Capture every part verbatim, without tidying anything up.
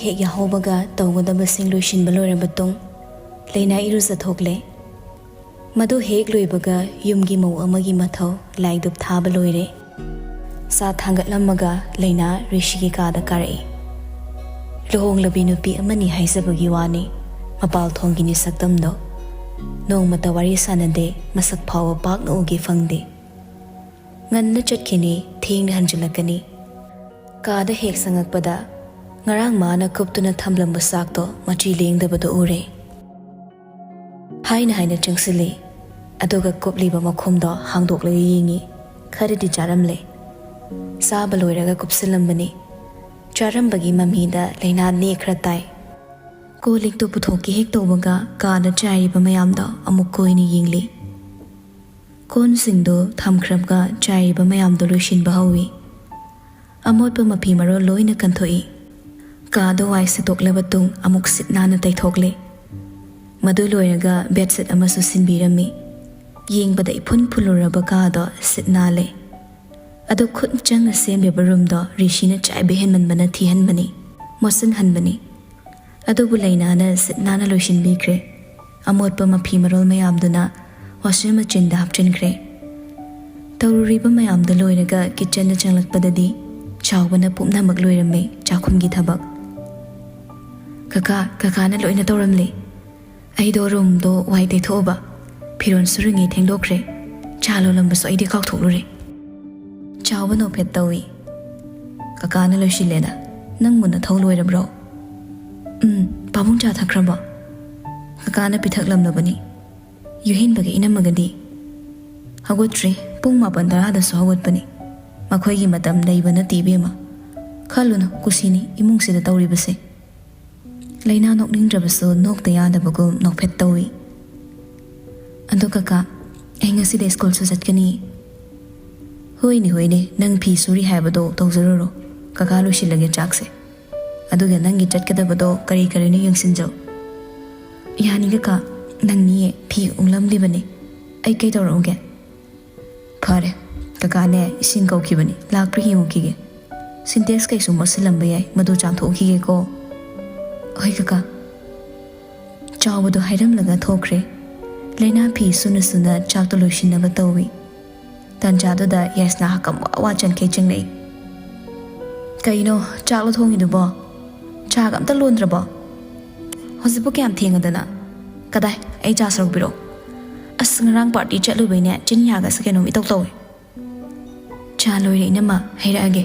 ꯍꯦꯛ ꯌꯥꯍꯧꯕꯒ ꯇꯧꯒꯗꯕꯁꯤꯡ ꯂꯣꯏꯁꯤꯟꯕ ꯂꯣꯏꯔꯕ ꯃꯇꯨꯡ, ꯂꯩꯅꯥ ꯏꯔꯨꯖꯊꯣꯛꯂꯦ꯫ ꯃꯗꯨ ꯍꯦꯛ ꯂꯣꯏꯕꯒ ꯌꯨꯝꯒꯤ ꯃꯧ ꯑꯃꯒꯤ ꯃꯊꯧ ꯂꯥꯏꯗꯨꯞ ꯊꯥꯕ ꯂꯣꯏꯔꯦ꯫ ꯆꯥ ꯊꯥꯡꯒꯠꯂꯝꯃꯒ ꯂꯩꯅꯥ ꯔꯤꯁꯤꯒꯤ ꯀꯥꯗ ꯀꯥꯔꯛꯏ꯫ ꯂꯨꯍꯣꯡꯂꯕꯤ ꯅꯨꯄꯤ ꯑꯃꯅꯤ ꯍꯥꯏꯖꯕꯒꯤ ꯋꯥꯅꯤ, ꯃꯄꯥꯜ ꯊꯣꯡꯒꯤꯅꯤ ꯁꯛꯇꯝꯗꯣ꯫ ꯅꯣꯡꯃꯇ ꯋꯥꯔꯤ ꯁꯥꯟꯅꯗꯦ, ꯃꯁꯛ ꯐꯥꯎꯕ ꯄꯥꯛꯅ ꯎꯒꯦ ꯐꯪꯗꯦ꯫ ꯉꯟꯅ ꯆꯠꯈꯤꯅꯤ, ꯊꯦꯡꯅ ꯍꯟꯖꯤꯜꯂꯛꯀꯅꯤ꯫ ꯀꯥꯗ ꯍꯦꯛ ꯆꯪꯉꯛꯄꯗ ꯉꯔꯥꯡ ꯃꯥꯅ ꯀꯨꯞꯇꯨꯅ ꯊꯝꯂꯝꯕ ꯆꯥꯛꯇꯣ ꯃꯆꯤ ꯂꯦꯡꯗꯕꯗꯣ ꯎꯔꯦ꯫ ꯍꯥꯏꯅ ꯍꯥꯏꯅ ꯆꯪꯁꯤꯜꯂꯤ꯫ ꯑꯗꯨꯒ ꯀꯨꯞꯂꯤꯕ ꯃꯈꯨꯝꯗꯣ ꯍꯥꯡꯗꯣꯛꯂꯒ ꯌꯦꯡꯉꯤ꯫ ꯈꯔꯗꯤ ꯆꯥꯔꯝꯂꯦ꯫ ꯆꯥꯕ ꯂꯣꯏꯔꯒ ꯀꯨꯞꯁꯤꯜꯂꯝꯕꯅꯤ꯫ ꯆꯥꯔꯝꯕꯒꯤ ꯃꯃꯤꯗ ꯂꯩꯅꯥ ꯅꯦ ꯈꯔ ꯇꯥꯏ꯫ ꯀꯣꯜ ꯂꯤꯛꯇꯨ ꯄꯨꯊꯣꯛꯀꯦ ꯍꯦꯛ ꯇꯧꯕꯒ ꯀꯥꯗ ꯆꯥꯏꯔꯤꯕ ꯃꯌꯥꯝꯗꯣ ꯑꯃꯨꯛ ꯀꯣꯏꯅ ꯌꯦꯡꯂꯤ꯫ ꯀꯣꯟꯁꯤꯡꯗꯨ ꯊꯝꯈ꯭ꯔꯕꯒ ꯆꯥꯏꯔꯤꯕ ꯃꯌꯥꯝꯗꯨ ꯂꯣꯏꯁꯤꯟꯕ ꯍꯧꯏ꯫ ꯑꯃꯣꯠꯄ ꯃꯐꯤ ꯃꯔꯣꯜ ꯂꯣꯏꯅ ꯀꯟꯊꯣꯛꯏ꯫ ꯀꯥꯗꯨ ꯋꯥꯏ ꯁꯤꯠꯇꯣꯛꯂꯕ ꯇꯨꯡ ꯑꯃꯨꯛ ꯁꯤꯠ ꯅꯥꯟꯅ ꯇꯩꯊꯣꯛꯂꯦ꯫ ꯃꯗꯨ ꯂꯣꯏꯔꯒ ꯕꯦꯗꯁꯤꯠ ꯑꯃꯁꯨ ꯁꯤꯟꯕꯤꯔꯝꯃꯤ꯫ ꯌꯦꯡꯕꯗ ꯏꯐꯨꯟ ꯐꯨꯜꯂꯨꯔꯕ ꯀꯥꯗꯣ ꯁꯤꯠ ꯅꯥꯜꯂꯦ꯫ ꯑꯗꯨ ꯈꯨꯠ ꯆꯪꯅ ꯁꯦꯝꯂꯤꯕ ꯔꯨꯝꯗꯣ ꯔꯤꯁꯤꯅ ꯆꯥꯏꯕ ꯍꯦꯟꯃꯟꯕꯅ ꯊꯤꯍꯟꯕꯅꯤ, ꯃꯣꯠꯁꯤꯟꯍꯟꯕꯅꯤ꯫ ꯑꯗꯨꯕꯨ ꯂꯩꯅꯥꯅ ꯁꯤꯠ ꯅꯥꯟꯅ ꯂꯣꯏꯁꯤꯟꯕꯤꯈ꯭ꯔꯦ꯫ ꯑꯃꯣꯠꯄ ꯃꯐꯤ ꯃꯔꯣꯜ ꯃꯌꯥꯝꯗꯨꯅ ꯋꯥꯁꯤꯡ ꯃꯦꯆꯤꯟꯗ ꯍꯥꯞꯆꯤꯟꯈ꯭ꯔꯦ꯫ ꯇꯧꯔꯨꯔꯤꯕ ꯃꯌꯥꯝꯗꯨ ꯂꯣꯏꯔꯒ ꯀꯤꯠꯆꯟꯗ ꯆꯪꯂꯛꯄꯗꯗꯤ ꯆꯥꯎꯕꯅ ꯄꯨꯝꯅꯃꯛ ꯂꯣꯏꯔꯝꯃꯦ ꯆꯥꯛꯈꯨꯝꯒꯤ ꯊꯕꯛ꯫ "ꯀꯀꯥ, ꯀꯀꯥꯅ ꯂꯣꯏꯅ ꯇꯧꯔꯝꯂꯦ꯫ ꯑꯩꯗꯣ ꯔꯨꯝꯗꯣ ꯋꯥꯏ ꯇꯩꯊꯣꯛꯎꯕ, ꯐꯤꯔꯣꯜ ꯁꯨꯔꯤꯉꯩ ꯊꯦꯡꯗꯣꯛꯈ꯭ꯔꯦ꯫ ꯆꯥ ꯂꯣꯜꯂꯝꯕꯁꯨ ꯑꯩꯗꯤ ꯀꯥꯎꯊꯣꯛꯂꯨꯔꯦ꯫" ꯆꯥꯎꯕ ꯅꯣꯛꯐꯦꯠ ꯇꯧꯏ꯫ "ꯀꯀꯥꯅ ꯂꯣꯏꯁꯤꯜꯂꯦꯅ꯫ ꯅꯪꯕꯨ ꯅꯊꯧ ꯂꯣꯏꯔꯕ꯭ꯔꯣ?" "ꯎꯝ, ꯄꯥꯕꯨꯡ ꯆꯥ ꯊꯛꯈ꯭ꯔꯕꯣ?" "ꯀꯀꯥꯅ ꯄꯤꯊꯛꯂꯝꯂꯕꯅꯤ꯫ ꯌꯨꯍꯦꯟꯕꯒ ꯏꯅꯝꯃꯒꯗꯤ?" "ꯍꯧꯒꯠꯇ꯭ꯔꯤ꯫ ꯄꯨꯡ ꯃꯥꯄꯟ ꯇꯔꯥꯗꯁꯨ ꯍꯧꯒꯠꯄꯅꯤ꯫ ꯃꯈꯣꯏꯒꯤ ꯃꯇꯝ ꯂꯩꯕ ꯅꯠꯇꯦ ꯏꯕꯦꯝꯃ꯫ ꯈꯜꯂꯨꯅꯨ, ꯀꯨꯁꯤꯅꯤ ꯏꯃꯨꯡꯁꯤꯗ ꯇꯧꯔꯤꯕꯁꯦ꯫" ꯂꯩꯅꯥ ꯅꯣꯛꯅꯤꯡꯗ꯭ꯔꯕꯁꯨ ꯅꯣꯛꯇ ꯌꯥꯗꯕꯒꯨꯝ ꯅꯣꯛꯐꯦꯠ ꯇꯧꯏ꯫ "ꯑꯗꯣ ꯀꯀꯥ, ꯑꯩ ꯉꯁꯤꯗꯤ ꯁ꯭ꯀꯨꯜꯁꯨ ꯆꯠꯀꯅꯤ꯫" "ꯍꯣꯏꯅꯦ, ꯍꯣꯏꯅꯦ, ꯅꯪ ꯐꯤ ꯁꯨꯔꯤ ꯍꯥꯏꯕꯗꯣ ꯇꯧꯖꯔꯨꯔꯣ꯫ ꯀꯀꯥ ꯂꯣꯏꯁꯤꯜꯂꯒꯦ ꯆꯥꯛꯁꯦ꯫ ꯑꯗꯨꯒ ꯅꯪꯒꯤ ꯆꯠꯀꯗꯕꯗꯣ ꯀꯔꯤ ꯀꯔꯤꯅꯣ ꯌꯦꯡꯁꯤꯟꯖꯧ꯫" "ꯌꯥꯅꯤ ꯀꯀꯥ, ꯅꯪꯅꯤꯌꯦ ꯐꯤ ꯎꯪꯂꯝꯂꯤꯕꯅꯤ꯫ ꯑꯩ ꯀꯩ ꯇꯧꯔꯛꯎꯒꯦ?" "ꯐꯔꯦ, ꯀꯀꯥꯅꯦ ꯏꯁꯤꯡ ꯀꯧꯈꯤꯕꯅꯤ, ꯂꯥꯛꯄ꯭ꯔꯥ ꯌꯦꯡꯉꯨꯈꯤꯒꯦ꯫ ꯁꯤꯟꯇꯦꯛꯁ ꯀꯩꯁꯨ ꯃꯣꯠꯁꯤꯜꯂꯝꯕ ꯌꯥꯏ, ꯃꯗꯨ ꯆꯥꯝꯊꯣꯛꯈꯤꯒꯦꯀꯣ꯫" ꯍꯣꯏ ꯀꯀꯥ꯫ ꯆꯥꯎꯕꯗꯣ ꯍꯥꯏꯔꯝꯂꯒ ꯊꯣꯛꯈ꯭ꯔꯦ꯫ ꯂꯩꯅꯥ ꯐꯤ ꯁꯨꯅ ꯁꯨꯅ ꯆꯥꯛꯇꯣ ꯂꯣꯏꯁꯤꯟꯅꯕ ꯇꯧꯏ꯫ ꯇꯥꯟꯖꯥꯗꯨꯗ ꯌꯥꯏꯁꯅꯥ ꯍꯀꯝ ꯋꯥ ꯋꯥ ꯆꯟꯈꯩ ꯆꯤꯡꯂꯛꯏ꯫ "ꯀꯩꯅꯣ ꯆꯥꯛꯂꯣ ꯊꯣꯡꯉꯤꯗꯨꯕꯣ? ꯆꯥꯒ ꯑꯝꯇ ꯂꯣꯟꯗ꯭ꯔꯕꯣ? ꯍꯧꯖꯤꯛꯄꯨ ꯀꯌꯥꯝ ꯊꯦꯡꯉꯗꯅ? ꯀꯗꯥꯏ, ꯑꯩ ꯆꯥ ꯁꯔꯨꯛ ꯄꯤꯔꯛꯑꯣ꯫ ꯑꯁ, ꯉꯔꯥꯡ ꯄꯥꯔꯇꯤ ꯆꯠꯂꯨꯕꯩꯅꯦ, ꯆꯤꯟ ꯌꯥꯒꯁꯦ ꯀꯩꯅꯣꯝ ꯏꯇꯧ ꯇꯧꯋꯦ꯫" "ꯆꯥ ꯂꯣꯏꯔꯦ ꯏꯅꯝꯃ, ꯍꯩꯔꯛꯑꯒꯦ꯫"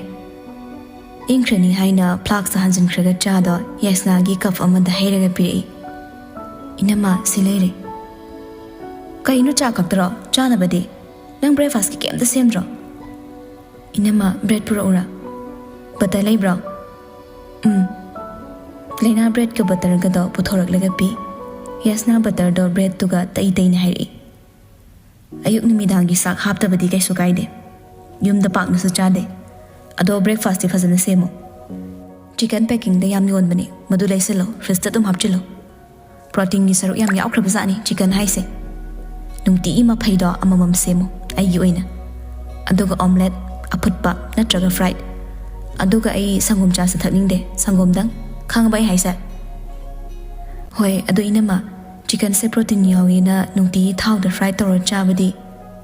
ꯏꯪꯈ꯭ꯔꯅꯤ ꯍꯥꯏꯅ ꯐ꯭ꯂꯥꯛꯁꯇ ꯍꯥꯟꯖꯤꯟꯈ꯭ꯔꯒ ꯆꯥꯗꯣ ꯌꯥꯏꯁꯅꯥꯒꯤ ꯀꯞ ꯑꯃꯗ ꯍꯩꯔꯒ ꯄꯤꯔꯛꯏ꯫ "ꯏꯅꯝꯃ, ꯁꯤ ꯂꯩꯔꯦ꯫" "ꯀꯩꯅꯣ, ꯆꯥ ꯈꯛꯇꯔꯣ? ꯆꯥꯅꯕꯗꯤ? ꯅꯪ ꯕ꯭ꯔꯦꯛꯐꯥꯁꯀꯤ ꯀꯩꯝꯇ ꯁꯦꯝꯗ꯭ꯔꯣ?" "ꯏꯅꯝꯃ, ꯕ꯭ꯔꯦꯗ ꯄꯨꯔꯛꯎꯔꯥ? ꯕꯇꯔ ꯂꯩꯕ꯭ꯔꯣ?" "ꯎꯝ꯫" ꯂꯩꯅꯥ ꯕ꯭ꯔꯦꯗꯀ ꯕꯇꯔꯒꯗꯣ ꯄꯨꯊꯣꯔꯛꯂꯒ ꯄꯤ꯫ ꯌꯥꯏꯁꯅꯥ ꯕꯇꯔꯗꯣ ꯕ꯭ꯔꯦꯗꯇꯨꯒ ꯇꯩ ꯇꯩꯅ ꯍꯥꯏꯔꯛꯏ꯫ "ꯑꯌꯨꯛ ꯅꯨꯃꯤꯗꯥꯡꯒꯤ ꯆꯥꯛ ꯍꯥꯞꯇꯕꯗꯤ ꯀꯩꯁꯨ ꯀꯥꯏꯗꯦ꯫ ꯌꯨꯝꯗ ꯄꯥꯛꯅꯁꯨ ꯆꯥꯗꯦ꯫ ꯑꯗꯣ ꯕ꯭ꯔꯦꯛꯐꯥꯁꯇꯤ ꯐꯖꯅ ꯁꯦꯝꯃꯣ꯫ ꯆꯤꯀꯟ ꯄꯦꯀꯤꯡꯗ ꯌꯥꯝ ꯌꯣꯟꯕꯅꯦ, ꯃꯗꯨ ꯂꯩꯁꯤꯜꯂꯣ, ꯐ꯭ꯔꯤꯖꯇ ꯑꯗꯨꯝ ꯍꯥꯞꯆꯤꯜꯂꯣ꯫ ꯄ꯭ꯔꯣꯇꯤꯟꯒꯤ ꯁꯔꯨꯛ ꯌꯥꯝ ꯌꯥꯎꯈ꯭ꯔꯕꯖꯥꯠꯅꯤ ꯆꯤꯀꯟ ꯍꯥꯏꯁꯦ꯫ ꯅꯨꯡꯇꯤꯒꯤ ꯃꯐꯩꯗꯣ ꯑꯃꯃꯝ ꯁꯦꯝꯃꯨ ꯑꯩꯒꯤ ꯑꯣꯏꯅ꯫ ꯑꯗꯨꯒ ꯑꯣꯝꯂꯦꯠ ꯑꯐꯨꯠꯄ ꯅꯠꯇ꯭ꯔꯒ ꯐ꯭ꯔꯥꯏꯠ꯫ ꯑꯗꯨꯒ ꯑꯩ ꯁꯪꯒꯣꯝ ꯆꯥꯁꯨ ꯊꯛꯅꯤꯡꯗꯦ, ꯁꯪꯒꯣꯝꯗꯪ꯫ ꯈꯪꯉꯕ ꯑꯩ ꯍꯥꯏꯁꯦ?" "ꯍꯣꯏ, ꯑꯗꯨ ꯏꯅꯝꯃ, ꯆꯤꯀꯟꯁꯦ ꯄ꯭ꯔꯣꯇꯤꯟ ꯌꯥꯎꯋꯦꯅ ꯅꯨꯡꯇꯤꯒꯤ ꯊꯥꯎꯗ ꯐ꯭ꯔꯥꯏ ꯇꯧꯔ ꯆꯥꯕꯗꯤ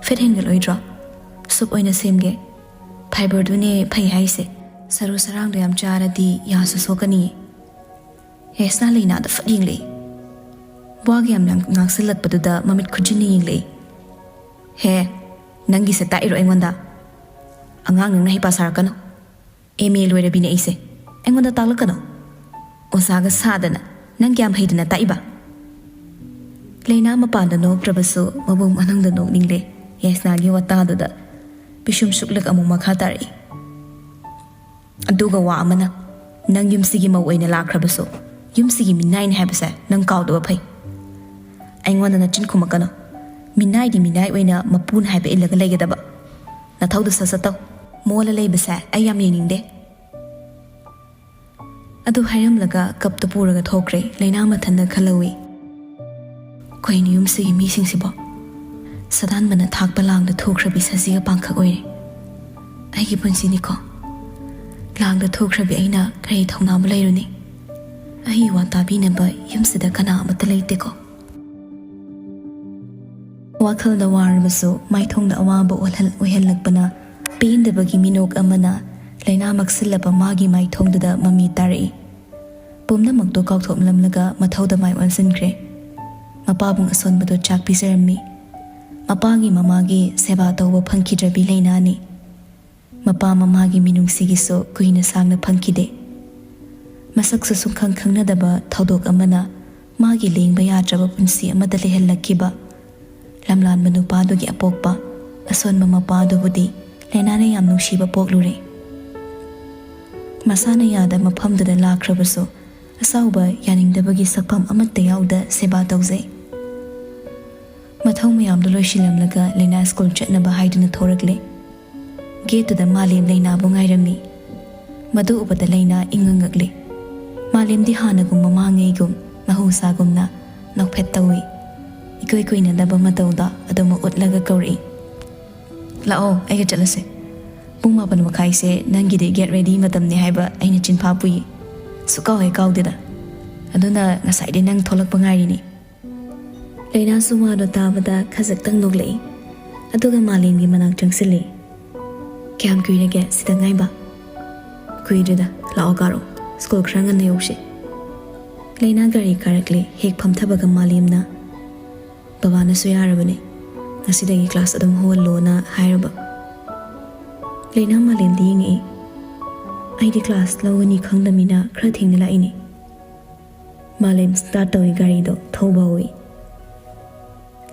ꯐꯦꯠ ꯍꯦꯟꯒꯠꯂꯣꯏꯗ꯭ꯔꯣ? ꯁꯨꯞ ꯑꯣꯏꯅ ꯁꯦꯝꯒꯦ꯫ ꯐꯥꯏꯕꯔꯗꯨꯅꯦ ꯐꯩ ꯍꯥꯏꯁꯦ꯫ ꯁꯔꯨ ꯁꯔꯥꯡꯗꯣ ꯌꯥꯝ ꯆꯥꯔꯗꯤ ꯌꯥꯁꯨ ꯁꯣꯛꯀꯅꯤꯌꯦ꯫" ꯌꯥꯏꯁꯅꯥ ꯂꯩꯅꯥꯗ ꯐꯠ ꯌꯦꯡꯂꯛꯏ꯫ ꯋꯥꯒ ꯌꯥꯝ ꯉꯥꯡ-, ꯉꯥꯡꯁꯤꯜꯂꯛꯄꯗꯨꯗ ꯃꯃꯤꯠ ꯈꯨꯖꯤꯟꯅ ꯌꯦꯡꯂꯛꯏ꯫ "ꯍꯦ, ꯅꯪꯒꯤꯁꯦ ꯇꯥꯛꯏꯔꯣ ꯑꯩꯉꯣꯟꯗ? ꯑꯉꯥꯡ ꯅꯪꯅ ꯍꯩꯄꯥ ꯁꯥꯔꯛꯀꯅꯨ꯫ ꯑꯦꯝ ꯑꯦ ꯂꯣꯏꯔꯕꯤꯅꯦ ꯑꯩꯁꯦ꯫ ꯑꯩꯉꯣꯟꯗ ꯇꯥꯛꯂꯛꯀꯅꯨ꯫ ꯑꯣꯖꯥꯒ ꯁꯥꯗꯅ ꯅꯪ ꯀꯌꯥꯝ ꯍꯩꯗꯅ ꯇꯥꯛꯏꯕ?" ꯂꯩꯅꯥ ꯃꯄꯥꯟꯗ ꯅꯣꯛꯇ꯭ꯔꯕꯁꯨ ꯃꯕꯨꯡ ꯃꯅꯨꯡꯗ ꯅꯣꯛꯅꯤꯡꯂꯦ꯫ ꯌꯥꯏꯁꯅꯥꯒꯤ ꯋꯥꯇꯥꯗꯨꯗ ꯄꯤꯁꯨꯝ ꯁꯨꯛꯂꯛ ꯑꯃꯨꯛ ꯃꯈꯥ ꯇꯥꯔꯛꯏ꯫ "ꯑꯗꯨꯒ ꯋꯥ ꯑꯃꯅ, ꯅꯪ ꯌꯨꯝꯁꯤꯒꯤ ꯃꯧ ꯑꯣꯏꯅ ꯂꯥꯛꯈ꯭ꯔꯕꯁꯨ ꯌꯨꯝꯁꯤꯒꯤ ꯃꯤꯅꯥꯏꯅꯤ ꯍꯥꯏꯕꯁꯦ ꯅꯪ ꯀꯥꯎꯗꯕ ꯐꯩ꯫ ꯑꯩꯉꯣꯟꯗ ꯅꯆꯤꯟ ꯈꯨꯝꯃꯛꯀꯅꯨ꯫ ꯃꯤꯅꯥꯏꯗꯤ ꯃꯤꯅꯥꯏ ꯑꯣꯏꯅ ꯃꯄꯨꯅ ꯍꯥꯏꯕ ꯏꯜꯂꯒ ꯂꯩꯒꯗꯕ꯫ ꯅꯊꯧꯗꯨ ꯁꯠ ꯁꯠ ꯇꯧ꯫ ꯃꯣꯜꯂ ꯂꯩꯕꯁꯦ ꯑꯩ ꯌꯥꯝ ꯌꯦꯡꯅꯤꯡꯗꯦ꯫" ꯑꯗꯨ ꯍꯥꯏꯔꯝꯂꯒ ꯀꯞꯇꯨ ꯄꯨꯔꯒ ꯊꯣꯛꯈ꯭ꯔꯦ꯫ ꯂꯩꯅꯥ ꯃꯊꯟꯇ ꯈꯜꯍꯧꯏ꯫ "ꯀꯩꯅꯣ ꯌꯨꯝꯁꯤꯒꯤ ꯃꯤꯁꯤꯡꯁꯤꯕꯣ? ꯁꯗꯥꯟꯕꯅ ꯊꯥꯛꯄ ꯂꯥꯡꯗ ꯊꯣꯛꯈ꯭ꯔꯕꯤ ꯁꯖꯤꯒ ꯄꯥꯡꯈꯛ ꯑꯣꯏꯔꯦ꯫ ꯑꯩꯒꯤ ꯄꯨꯟꯁꯤꯅꯤꯀꯣ꯫ ꯂꯥꯡꯗ ꯊꯣꯛꯈ꯭ꯔꯕꯤ ꯑꯩꯅ ꯀꯔꯤ ꯊꯧꯅꯥꯕꯨ ꯂꯩꯔꯨꯅꯤ?" ꯑꯩ ꯋꯥ ꯇꯥꯕꯤꯅꯕ ꯌꯨꯝꯁꯤꯗ ꯀꯅꯥ ꯑꯃꯠꯇ ꯂꯩꯇꯦꯀꯣ꯫ ꯋꯥꯈꯜꯗ ꯋꯥꯔꯕꯁꯨ ꯃꯥꯏꯊꯣꯡꯗ ꯑꯋꯥꯕ ꯑꯣꯏꯍꯜ-, ꯑꯣꯏꯍꯜꯂꯛꯄꯅ ꯄꯦꯟꯗꯕꯒꯤ ꯃꯤꯅꯣꯛ ꯑꯃꯅ ꯂꯥꯏꯅꯥ ꯃꯛꯁꯤꯜꯂꯕ ꯃꯥꯒꯤ ꯃꯥꯏꯊꯣꯡꯗꯨꯗ ꯃꯃꯤ ꯇꯥꯔꯛꯏ꯫ ꯄꯨꯝꯅꯃꯛꯇꯨ ꯀꯥꯎꯊꯣꯛꯂꯝꯂꯒ ꯃꯊꯧꯗ ꯃꯥꯏ ꯑꯣꯟꯁꯤꯟꯈ꯭ꯔꯦ꯫ ꯃꯄꯥꯕꯨꯡ ꯑꯁꯣꯟꯕꯗꯨ ꯆꯥꯛ ꯄꯤꯖꯔꯝꯃꯤ꯫ ꯃꯄꯥꯒꯤ ꯃꯃꯥꯒꯤ ꯁꯦꯕꯥ ꯇꯧꯕ ꯐꯪꯈꯤꯗ꯭ꯔꯕꯤ ꯂꯥꯏꯅꯥꯅꯤ꯫ ꯃꯄꯥ ꯃꯃꯥꯒꯤ ꯃꯤꯅꯨꯡꯁꯤꯒꯤꯁꯨ ꯀꯨꯏꯅ ꯁꯥꯡꯅ ꯐꯪꯈꯤꯗꯦ꯫ ꯃꯁꯛꯁꯨ ꯁꯨꯡꯈꯪ ꯈꯪꯅꯗꯕ ꯊꯧꯗꯣꯛ ꯑꯃꯅ ꯃꯥꯒꯤ ꯂꯦꯡꯕ ꯌꯥꯗ꯭ꯔꯕ ꯄꯨꯟꯁꯤ ꯑꯃꯗ ꯂꯩꯍꯜꯂꯛꯈꯤꯕ ꯂꯝꯂꯥꯟꯕ ꯅꯨꯄꯥꯗꯨꯒꯤ ꯑꯄꯣꯛꯄ ꯑꯁꯣꯟꯕ ꯃꯄꯥꯗꯨꯕꯨꯗꯤ ꯂꯥꯏꯅꯥꯅ ꯌꯥꯝ ꯅꯨꯡꯁꯤꯕ ꯄꯣꯛꯂꯨꯔꯦ꯫ ꯃꯁꯥꯅ ꯌꯥꯗ ꯃꯐꯝꯗꯨꯗ ꯂꯥꯛꯈ꯭ꯔꯕꯁꯨ ꯑꯁꯥꯎꯕ ꯌꯥꯅꯤꯡꯗꯕꯒꯤ ꯁꯛꯐꯝ ꯑꯃꯠꯇ ꯌꯥꯎꯗ ꯁꯦꯕꯥ ꯇꯧꯖꯩ꯫ ꯃꯊꯧ ꯃꯌꯥꯝꯗꯨ ꯂꯣꯏꯁꯤꯜꯂꯝꯂꯒ ꯂꯩꯅꯥ ꯁ꯭ꯀꯨꯜ ꯆꯠꯅꯕ ꯍꯥꯏꯗꯨꯅ ꯊꯣꯔꯛꯂꯦ꯫ ꯒꯦꯠꯇꯨꯗ ꯃꯥꯂꯦꯝ ꯂꯩꯅꯥꯕꯨ ꯉꯥꯏꯔꯝꯃꯤ꯫ ꯃꯗꯨ ꯎꯕꯗ ꯂꯩꯅꯥ ꯏꯪꯉꯪꯉꯛꯂꯦ꯫ ꯃꯥꯂꯦꯝꯗꯤ ꯍꯥꯟꯅꯒꯨꯝ ꯃꯃꯥꯡꯉꯩꯒꯨꯝ ꯃꯍꯧꯁꯥꯒꯨꯝꯅ ꯅꯣꯛꯐꯦꯠ ꯇꯧꯏ꯫ ꯏꯀꯨꯏ ꯀꯨꯏꯅꯗꯕ ꯃꯇꯧꯗ ꯑꯗꯨꯃꯛ ꯎꯠꯂꯒ ꯀꯧꯔꯛꯏ, "ꯂꯥꯛꯑꯣ, ꯑꯩꯒ ꯆꯠꯂꯁꯦ꯫ ꯄꯨꯡ ꯃꯥꯄꯟ ꯃꯈꯥꯏꯁꯦ ꯅꯪꯒꯤꯗꯤ ꯒꯦꯠ ꯔꯦꯗꯤ ꯃꯇꯝꯅꯤ ꯍꯥꯏꯕ ꯑꯩꯅ ꯆꯤꯟꯐꯥ ꯄꯨꯏ꯫ ꯁꯨꯛꯀꯥꯎ ꯍꯦꯛ ꯀꯥꯎꯗꯦꯗ꯫ ꯑꯗꯨꯅ ꯉꯁꯥꯏꯗꯩ ꯅꯪ ꯊꯣꯛꯂꯛꯄ ꯉꯥꯏꯔꯤꯅꯤ꯫" ꯂꯩꯅꯥꯁꯨ ꯋꯥꯗꯣ ꯇꯥꯕꯗ ꯈꯖꯤꯛꯇꯪ ꯅꯣꯛꯂꯛꯏ꯫ ꯑꯗꯨꯒ ꯃꯥꯂꯦꯝꯒꯤ ꯃꯅꯥꯛ ꯆꯪꯁꯤꯜꯂꯤ꯫ "ꯀꯌꯥꯝ ꯀꯨꯏꯔꯒꯦ ꯁꯤꯗ ꯉꯥꯏꯕ?" "ꯀꯨꯏꯗ꯭ꯔꯤꯗ, ꯂꯥꯛꯑꯣ ꯀꯥꯔꯣ꯫ ꯁ꯭ꯀꯨꯜ ꯈꯔ ꯉꯟꯅ ꯌꯧꯁꯤ꯫" ꯂꯩꯅꯥ ꯒꯥꯔꯤ ꯀꯥꯔꯛꯂꯦ꯫ ꯍꯦꯛ ꯐꯝꯊꯕꯒ ꯃꯥꯂꯦꯝꯅ, "ꯕꯕꯥꯅꯁꯨ ꯌꯥꯔꯕꯅꯦ, ꯉꯁꯤꯗꯒꯤ ꯀ꯭ꯂꯥꯁ ꯑꯗꯨꯝ ꯍꯧꯍꯜꯂꯣꯅ ꯍꯥꯏꯔꯕ꯫" ꯂꯩꯅꯥ ꯃꯥꯂꯦꯝꯗ ꯌꯦꯡꯉꯛꯏ꯫ "ꯑꯩꯗꯤ ꯀ꯭ꯂꯥꯁ ꯂꯧꯒꯅꯤ ꯈꯪꯗꯃꯤꯅ ꯈꯔ ꯊꯦꯡꯅ ꯂꯥꯛꯏꯅꯦ꯫" ꯃꯥꯂꯦꯝ ꯁ꯭ꯇꯥꯔꯠ ꯇꯧꯏ ꯒꯥꯔꯤꯗꯣ, ꯊꯧꯕ ꯍꯧꯏ꯫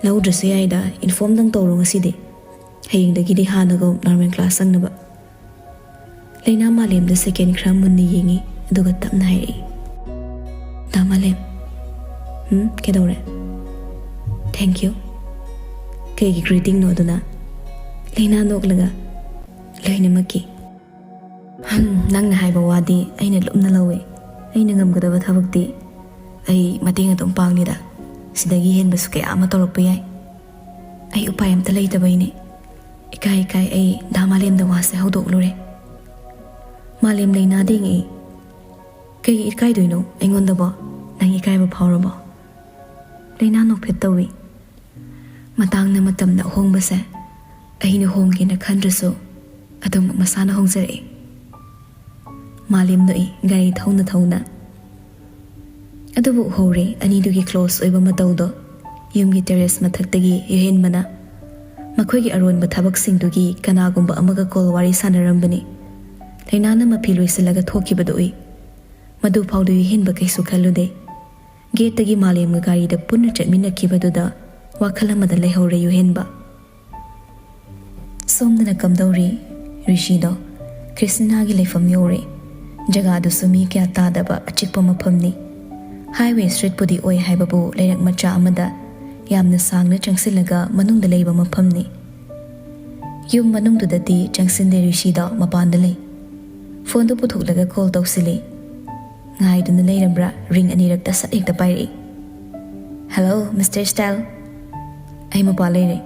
"ꯂꯧꯗ꯭ꯔꯁꯨ ꯌꯥꯏꯗ, ꯏꯟꯐꯣꯔꯝꯗꯪ ꯇꯧꯔꯣ ꯉꯁꯤꯗꯤ꯫ ꯍꯌꯦꯡꯗꯒꯤꯗꯤ ꯍꯥꯟꯅꯒꯨꯝ ꯅꯣꯔꯃꯦꯜ ꯀ꯭ꯂꯥꯁ ꯆꯪꯅꯕ꯫" ꯂꯩꯅꯥ ꯃꯥꯂꯦꯝꯗ ꯁꯦꯀꯦꯟ ꯈꯔ ꯃꯨꯟꯅ ꯌꯦꯡꯉꯤ, ꯑꯗꯨꯒ ꯇꯞꯅ ꯍꯥꯏꯔꯛꯏ, "ꯗꯥ ꯃꯥꯂꯦꯝ꯫" "ꯎꯝ, ꯀꯩꯗꯧꯔꯦ?" "Thank you." "ꯀꯩꯒꯤ ꯒ꯭ꯔꯤꯇꯤꯡꯅꯣ ꯑꯗꯨꯅ?" ꯂꯩꯅꯥ ꯅꯣꯛꯂꯒ, "ꯂꯣꯏꯅꯃꯛꯀꯤ꯫" "ꯍꯝ, ꯅꯪꯅ ꯍꯥꯏꯕ ꯋꯥꯗꯤ ꯑꯩꯅ ꯂꯨꯝꯅ ꯂꯧꯏ꯫ ꯑꯩꯅ ꯉꯝꯒꯗꯕ ꯊꯕꯛꯇꯤ ꯑꯩ ꯃꯇꯦꯡ ꯑꯗꯨꯝ ꯄꯥꯡꯂꯤꯗ꯫ ꯁꯤꯗꯒꯤ ꯍꯦꯟꯕꯁꯨ ꯀꯌꯥ ꯑꯃ ꯇꯧꯔꯛꯄ ꯌꯥꯏ꯫ ꯑꯩ ꯎꯄꯥꯏ ꯑꯝꯇ ꯂꯩꯇꯕꯩꯅꯦ꯫ ꯏꯀꯥꯏ ꯏꯀꯥꯏ ꯑꯩ ꯗꯥ ꯃꯥꯂꯦꯝꯗ ꯋꯥꯁꯦ ꯍꯧꯗꯣꯛꯂꯨꯔꯦ꯫" ꯃꯥꯂꯦꯝ ꯂꯩꯅꯥꯗ ꯌꯦꯡꯉꯛꯏ꯫ "ꯀꯩꯒꯤ ꯏꯀꯥꯏꯗꯣꯏꯅꯣ? ꯑꯩꯉꯣꯟꯗꯕꯣ ꯅꯪ ꯏꯀꯥꯏꯕ ꯐꯥꯎꯔꯕꯣ?" ꯂꯩꯅꯥ ꯅꯣꯛꯐꯦꯠ ꯇꯧꯏ꯫ ꯃꯇꯥꯡꯅ ꯃꯇꯝꯅ ꯑꯍꯣꯡꯕꯁꯦ ꯑꯩꯅ ꯍꯣꯡꯒꯦꯅ ꯈꯟꯗ꯭ꯔꯁꯨ ꯑꯗꯨꯝ ꯃꯁꯥꯅ ꯍꯣꯡꯖꯔꯛꯏ꯫ ꯃꯥꯂꯦꯝ ꯅꯣꯛꯏ ꯒꯥꯔꯤ ꯊꯧꯅ ꯊꯧꯅ꯫ ꯑꯗꯨꯕꯨ ꯎꯍꯧꯔꯦ ꯑꯅꯤꯗꯨꯒꯤ close ꯑꯣꯏꯕ ꯃꯇꯧꯗꯣ꯫ ꯌꯨꯝꯒꯤ terrace ꯃꯊꯛꯇꯒꯤ ꯌꯨꯍꯦꯟꯕꯅ ꯃꯈꯣꯏꯒꯤ ꯑꯔꯣꯟꯕ ꯊꯕꯛꯁꯤꯡꯗꯨꯒꯤ ꯀꯅꯥꯒꯨꯝꯕ ꯑꯃꯒ call ꯋꯥꯔꯤ ꯁꯥꯟꯅꯔꯝꯕꯅꯤ꯫ ꯂꯩꯅꯥꯅ ꯃꯐꯤ ꯂꯣꯏꯁꯤꯜꯂꯒ ꯊꯣꯛꯈꯤꯕꯗꯨ ꯎꯏ꯫ ꯃꯗꯨꯐꯥꯎꯗꯨ ꯌꯨꯍꯦꯟꯕ ꯀꯩꯁꯨ ꯈꯜꯂꯨꯗꯦ꯫ Gateꯇꯒꯤ ꯃꯥꯂꯦꯝꯒ ꯒꯥꯔꯤꯗ ꯄꯨꯟꯅ ꯆꯠꯃꯤꯟꯅꯈꯤꯕꯗꯨꯗ ꯋꯥꯈꯜ ꯑꯃꯗ ꯂꯩꯍꯧꯔꯦ ꯌꯨꯍꯦꯟꯕ꯫ ꯁꯣꯝꯗꯅ ꯀꯝꯗꯧꯔꯤ? ꯔꯤꯁꯤꯗꯣ ꯀ꯭ꯔꯤꯁꯇꯤꯅꯥꯒꯤ ꯂꯩꯐꯝ ꯌꯧꯔꯦ꯫ ꯖꯒꯥꯗꯨꯁꯨ ꯃꯤ ꯀꯌꯥ ꯇꯥꯗꯕ ꯑꯆꯤꯛꯄ ꯃꯐꯝꯅꯤ꯫ Highway streetꯄꯨꯗꯤ ꯑꯣꯏ ꯍꯥꯏꯕꯕꯨ ꯂꯩꯔꯛ ꯃꯆꯥ ꯑꯃꯗ ꯌꯥꯝꯅ ꯁꯥꯡꯅ ꯆꯪꯁꯤꯜꯂꯒ ꯃꯅꯨꯡꯗ ꯂꯩꯕ ꯃꯐꯝꯅꯤ꯫ ꯌꯨꯝ ꯃꯅꯨꯡꯗꯨꯗꯗꯤ ꯆꯪꯁꯤꯟꯗꯦ ꯔꯤꯁꯤꯗꯣ ꯃꯄꯥꯟꯗ ꯂꯩ꯫ Phoneꯗꯨ ꯄꯨꯊꯣꯛꯂꯒ call ꯇꯧꯁꯤꯜꯂꯤ꯫ ꯉꯥꯏꯗꯨꯅ ꯂꯩꯔꯝꯕ꯭ꯔꯥ ring ꯑꯅꯤꯔꯛꯇ ꯁꯠ ꯍꯦꯛꯇ ꯄꯥꯏꯔꯛꯏ꯫ "Hello, Mister Style꯫ ꯑꯩ ꯃꯄꯥꯟ ꯂꯩꯔꯦ꯫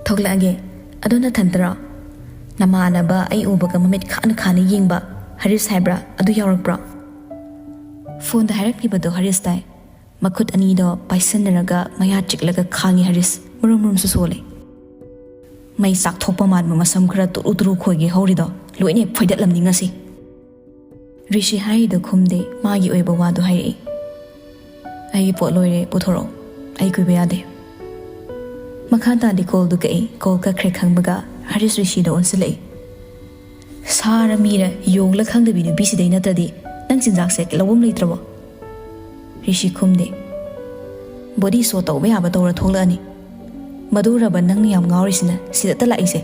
ꯊꯣꯛꯂꯛꯑꯒꯦ꯫ ꯑꯗꯣ ꯅꯊꯟꯇꯔꯣ? ꯅꯃꯥꯟꯅꯕ ꯑꯩ ꯎꯕꯒ ꯃꯃꯤꯠ ꯈꯥꯅ ꯈꯥꯅ ꯌꯦꯡꯕ ꯍꯔꯤꯁ ꯍꯥꯏꯕ꯭ꯔꯥ ꯑꯗꯨ ꯌꯥꯎꯔꯛꯄ꯭ꯔꯣ?" Phoneꯗ ꯍꯥꯏꯔꯛꯂꯤꯕꯗꯣ ꯍꯔꯤꯁ ꯇꯥꯏ꯫ ꯃꯈꯨꯠ ꯑꯅꯤꯗꯣ ꯄꯥꯏꯁꯟꯅꯔꯒ ꯃꯌꯥ ꯆꯤꯛꯂꯒ ꯈꯥꯡꯉꯤ ꯍꯔꯤꯁ꯫ ꯃꯨꯔꯨꯝ ꯃꯨꯔꯨꯝꯁꯨ ꯁꯣꯜꯂꯤ꯫ "ꯃꯩ ꯆꯥꯛꯊꯣꯛꯄ ꯃꯥꯟꯕ ꯃꯁꯝ ꯈꯔ ꯇꯨꯔꯨ ꯇꯨꯔꯨ ꯈꯣꯏꯒꯦ ꯍꯧꯔꯤꯗꯣ ꯂꯣꯏꯅ ꯐꯣꯏꯗꯠꯂꯝꯅꯤ ꯉꯁꯤ꯫" ꯔꯤꯁꯤ ꯍꯥꯏꯔꯤꯗꯣ ꯈꯨꯝꯗꯦ, ꯃꯥꯒꯤ ꯑꯣꯏꯕ ꯋꯥꯗꯣ ꯍꯥꯏꯔꯛꯏ꯫ "ꯑꯩꯒꯤ ꯄꯣꯠ ꯂꯣꯏꯔꯦ, ꯄꯨꯊꯣꯔꯛꯑꯣ꯫ ꯑꯩ ꯀꯨꯏꯕ ꯌꯥꯗꯦ꯫" ꯃꯈꯥ ꯇꯥꯗꯤ callꯗꯨ ꯀꯛꯏ꯫ Call ꯀꯛꯈ꯭ꯔꯦ ꯈꯪꯕꯒ ꯍꯔꯤꯁ ꯔꯤꯁꯤꯗ ꯑꯣꯟꯁꯤꯜꯂꯛꯏ꯫ "ꯁꯥꯔ ꯃꯤꯔ ꯌꯣꯡꯂ ꯈꯪꯗꯕꯤ ꯅꯨꯄꯤꯁꯤꯗꯩ ꯅꯠꯇ꯭ꯔꯗꯤ ꯅꯪ ꯆꯤꯟꯖꯥꯛꯁꯦ ꯂꯧꯐꯝ ꯂꯩꯇ꯭ꯔꯕꯣ?" ꯔꯤꯁꯤ ꯈꯨꯝꯗꯦ꯫ "Body show ꯇꯧꯕ ꯌꯥꯕ ꯇꯧꯔ ꯊꯣꯛꯂꯛꯑꯅꯤ꯫ ꯃꯗꯨꯔꯕ ꯅꯪꯅ ꯌꯥꯝ ꯉꯥꯎꯔꯤꯁꯤꯅ ꯁꯤꯗꯇ ꯂꯥꯛꯏꯁꯦ?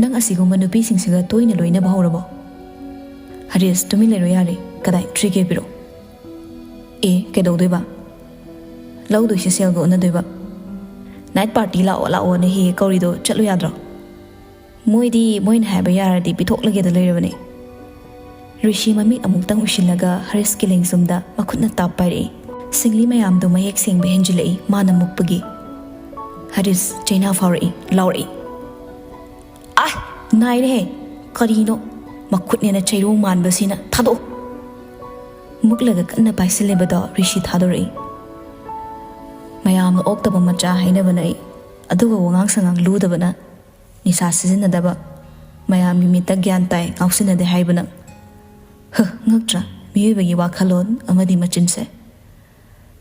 ꯅꯪ ꯑꯁꯤꯒꯨꯝꯕ ꯅꯨꯄꯤꯁꯤꯡꯁꯤꯒ ꯇꯣꯏꯅ ꯂꯣꯏꯅꯕ ꯍꯧꯔꯕꯣ?" "ꯍꯔꯤꯁ, ꯇꯨꯃꯤꯟ ꯂꯩꯔꯣ ꯌꯥꯔꯦ꯫ ꯀꯗꯥꯏ three K ꯄꯤꯔꯛꯑꯣ꯫" "ꯑꯦ, ꯀꯩꯗꯧꯗꯣꯏꯕ? ꯂꯧꯗꯣꯏꯁꯦ ꯁꯦꯜꯒ ꯎꯅꯗꯣꯏꯕ꯫ Night party ꯂꯥꯛꯑꯣ ꯂꯥꯛꯑꯣꯅ ꯍꯦꯛ ꯍꯦꯛ ꯀꯧꯔꯤꯗꯣ ꯆꯠꯂꯨ ꯌꯥꯗ꯭ꯔꯣ?" "ꯃꯣꯏꯗꯤ ꯃꯣꯏꯅ ꯍꯥꯏꯕ ꯌꯥꯔꯗꯤ ꯄꯤꯊꯣꯛꯂꯒꯦꯗ ꯂꯩꯔꯕꯅꯦ꯫" ꯔꯤꯁꯤ ꯃꯃꯤꯠ ꯑꯃꯨꯛꯇꯪ ꯎꯏꯁꯤꯜꯂꯒ ꯍꯔꯤꯁꯀꯤ ꯂꯦꯡꯖꯨꯝꯗ ꯃꯈꯨꯠꯅ ꯇꯥꯞ ꯄꯥꯏꯔꯛꯏ꯫ ꯁꯤꯡꯂꯤ ꯃꯌꯥꯝꯗꯨ ꯃꯌꯦꯛ ꯁꯦꯡꯕ ꯍꯦꯟꯖꯤꯜꯂꯛꯏ ꯃꯥꯅ ꯃꯨꯛꯄꯒꯤ꯫ ꯍꯔꯤꯁ ꯆꯩꯅꯥ ꯐꯥꯎꯔꯛꯏ, ꯂꯥꯎꯔꯛꯏ꯫ "ꯑꯥꯏ, ꯅꯥꯏꯔꯦꯍꯦ꯫ ꯀꯔꯤꯅꯣ? ꯃꯈꯨꯠꯅꯦꯅ ꯆꯩꯔꯣꯡ ꯃꯥꯟꯕꯁꯤꯅ꯫ ꯊꯥꯗꯣꯛꯑꯣ꯫" ꯃꯨꯛꯂꯒ ꯀꯟꯅ ꯄꯥꯏꯁꯤꯜꯂꯤꯕꯗꯣ ꯔꯤꯁꯤ ꯊꯥꯗꯣꯔꯛꯏ꯫ ꯃꯌꯥꯝꯅ ꯑꯣꯛꯇꯕ ꯃꯆꯥ ꯍꯥꯏꯅꯕꯅ ꯑꯩ, ꯑꯗꯨꯒ ꯋꯥꯉꯥꯡ ꯁꯉꯥꯡ ꯂꯨꯗꯕꯅ ꯅꯤꯁꯥ ꯁꯤꯖꯤꯟꯅꯗꯕ꯫ ꯃꯌꯥꯝꯒꯤ ꯃꯤꯠꯇ ꯒ꯭ꯌꯥꯟ ꯇꯥꯏ, ꯉꯥꯎꯁꯤꯟꯅꯗꯦ ꯍꯥꯏꯕꯅ꯫ ꯍ, ꯉꯛꯇ꯭ꯔꯥ? ꯃꯤꯑꯣꯏꯕꯒꯤ ꯋꯥꯈꯜꯂꯣꯟ ꯑꯃꯗꯤ ꯃꯆꯤꯟꯁꯦ꯫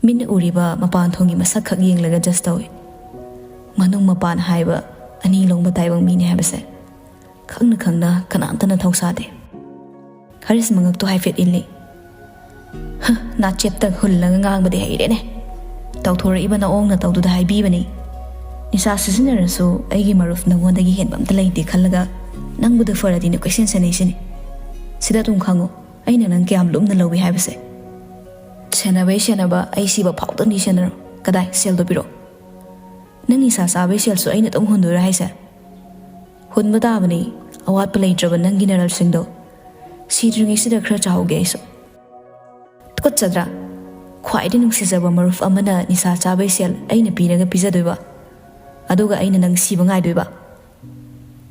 ꯃꯤꯠꯅ ꯎꯔꯤꯕ ꯃꯄꯥꯟ ꯊꯣꯡꯒꯤ ꯃꯁꯛ ꯈꯛ ꯌꯦꯡꯂꯒ ꯖꯁ ꯇꯧꯏ꯫ ꯃꯅꯨꯡ ꯃꯄꯥꯟ ꯍꯥꯏꯕ ꯑꯅꯤ ꯂꯣꯡꯕ ꯇꯥꯏꯕꯪ ꯃꯤꯅꯤ ꯍꯥꯏꯕꯁꯦ ꯈꯪꯅ ꯈꯪꯅ ꯀꯅꯥꯝꯇꯅ ꯊꯧꯁꯥꯗꯦ꯫ ꯍꯔꯤꯁ ꯃꯉꯛꯇꯣ ꯍꯥꯏꯐꯦꯠ ꯏꯜꯂꯤ꯫ "ꯍ, ꯅꯥꯆꯦꯞꯇ ꯍꯨꯜꯂꯒ ꯉꯥꯡꯕꯗꯤ ꯍꯩꯔꯦꯅꯦ꯫ ꯇꯧꯊꯣꯔꯛꯏꯕ ꯅꯑꯣꯡ ꯅꯇꯧꯗꯨꯗ ꯍꯥꯏꯕꯤꯕꯅꯤ꯫ ꯅꯤꯁꯥ ꯁꯤꯖꯤꯟꯅꯔꯁꯨ ꯑꯩꯒꯤ ꯃꯔꯨꯞ ꯅꯉꯣꯟꯗꯒꯤ ꯍꯦꯟꯕ ꯑꯝꯇ ꯂꯩꯇꯦ ꯈꯜꯂꯒ ꯅꯪꯕꯨꯗ ꯐꯔꯗꯤꯅꯦ ꯀꯣꯏꯁꯦꯟ ꯁꯦꯟꯅꯩꯁꯤꯅꯤ꯫ ꯁꯤꯗ ꯑꯗꯨꯝ ꯈꯪꯉꯨ, ꯑꯩꯅ ꯅꯪ ꯀꯌꯥꯝ ꯂꯨꯝꯅ ꯂꯧꯏ ꯍꯥꯏꯕꯁꯦ꯫ ꯁꯦꯟꯅꯕꯩ ꯁꯦꯟꯅꯕ, ꯑꯩ ꯁꯤꯕ ꯐꯥꯎꯗꯅꯤ ꯁꯦꯟꯅꯔꯣ꯫ ꯀꯗꯥꯏ, ꯁꯦꯜꯗꯣ ꯄꯤꯔꯛꯑꯣ꯫ ꯅꯪ ꯅꯤꯁꯥ ꯆꯥꯕꯩ ꯁꯦꯜꯁꯨ ꯑꯩꯅ ꯑꯗꯨꯝ ꯍꯨꯟꯗꯣꯏꯔꯥ ꯍꯥꯏꯁꯦ?" "ꯍꯨꯟꯕ ꯇꯥꯕꯅꯤ, ꯑꯋꯥꯠꯄ ꯂꯩꯇ꯭ꯔꯕ ꯅꯪꯒꯤ ꯅꯔꯜꯁꯤꯡꯗꯣ꯫ ꯁꯤꯗ꯭ꯔꯤꯉꯩꯁꯤꯗ ꯈꯔ ꯆꯥꯍꯧꯒꯦ ꯑꯩꯁꯨ꯫" ꯇꯨꯀꯠꯆꯗ꯭ꯔꯥ? ꯈ꯭ꯋꯥꯏꯗꯒꯤ ꯅꯨꯡꯁꯤꯖꯕ ꯃꯔꯨꯞ ꯑꯃꯅ ꯅꯤꯁꯥ ꯆꯥꯕꯩ ꯁꯦꯜ ꯑꯩꯅ ꯄꯤꯔꯒ ꯄꯤꯖꯗꯣꯏꯕ, ꯑꯗꯨꯒ ꯑꯩꯅ ꯅꯪ ꯁꯤꯕ ꯉꯥꯏꯗꯣꯏꯕ?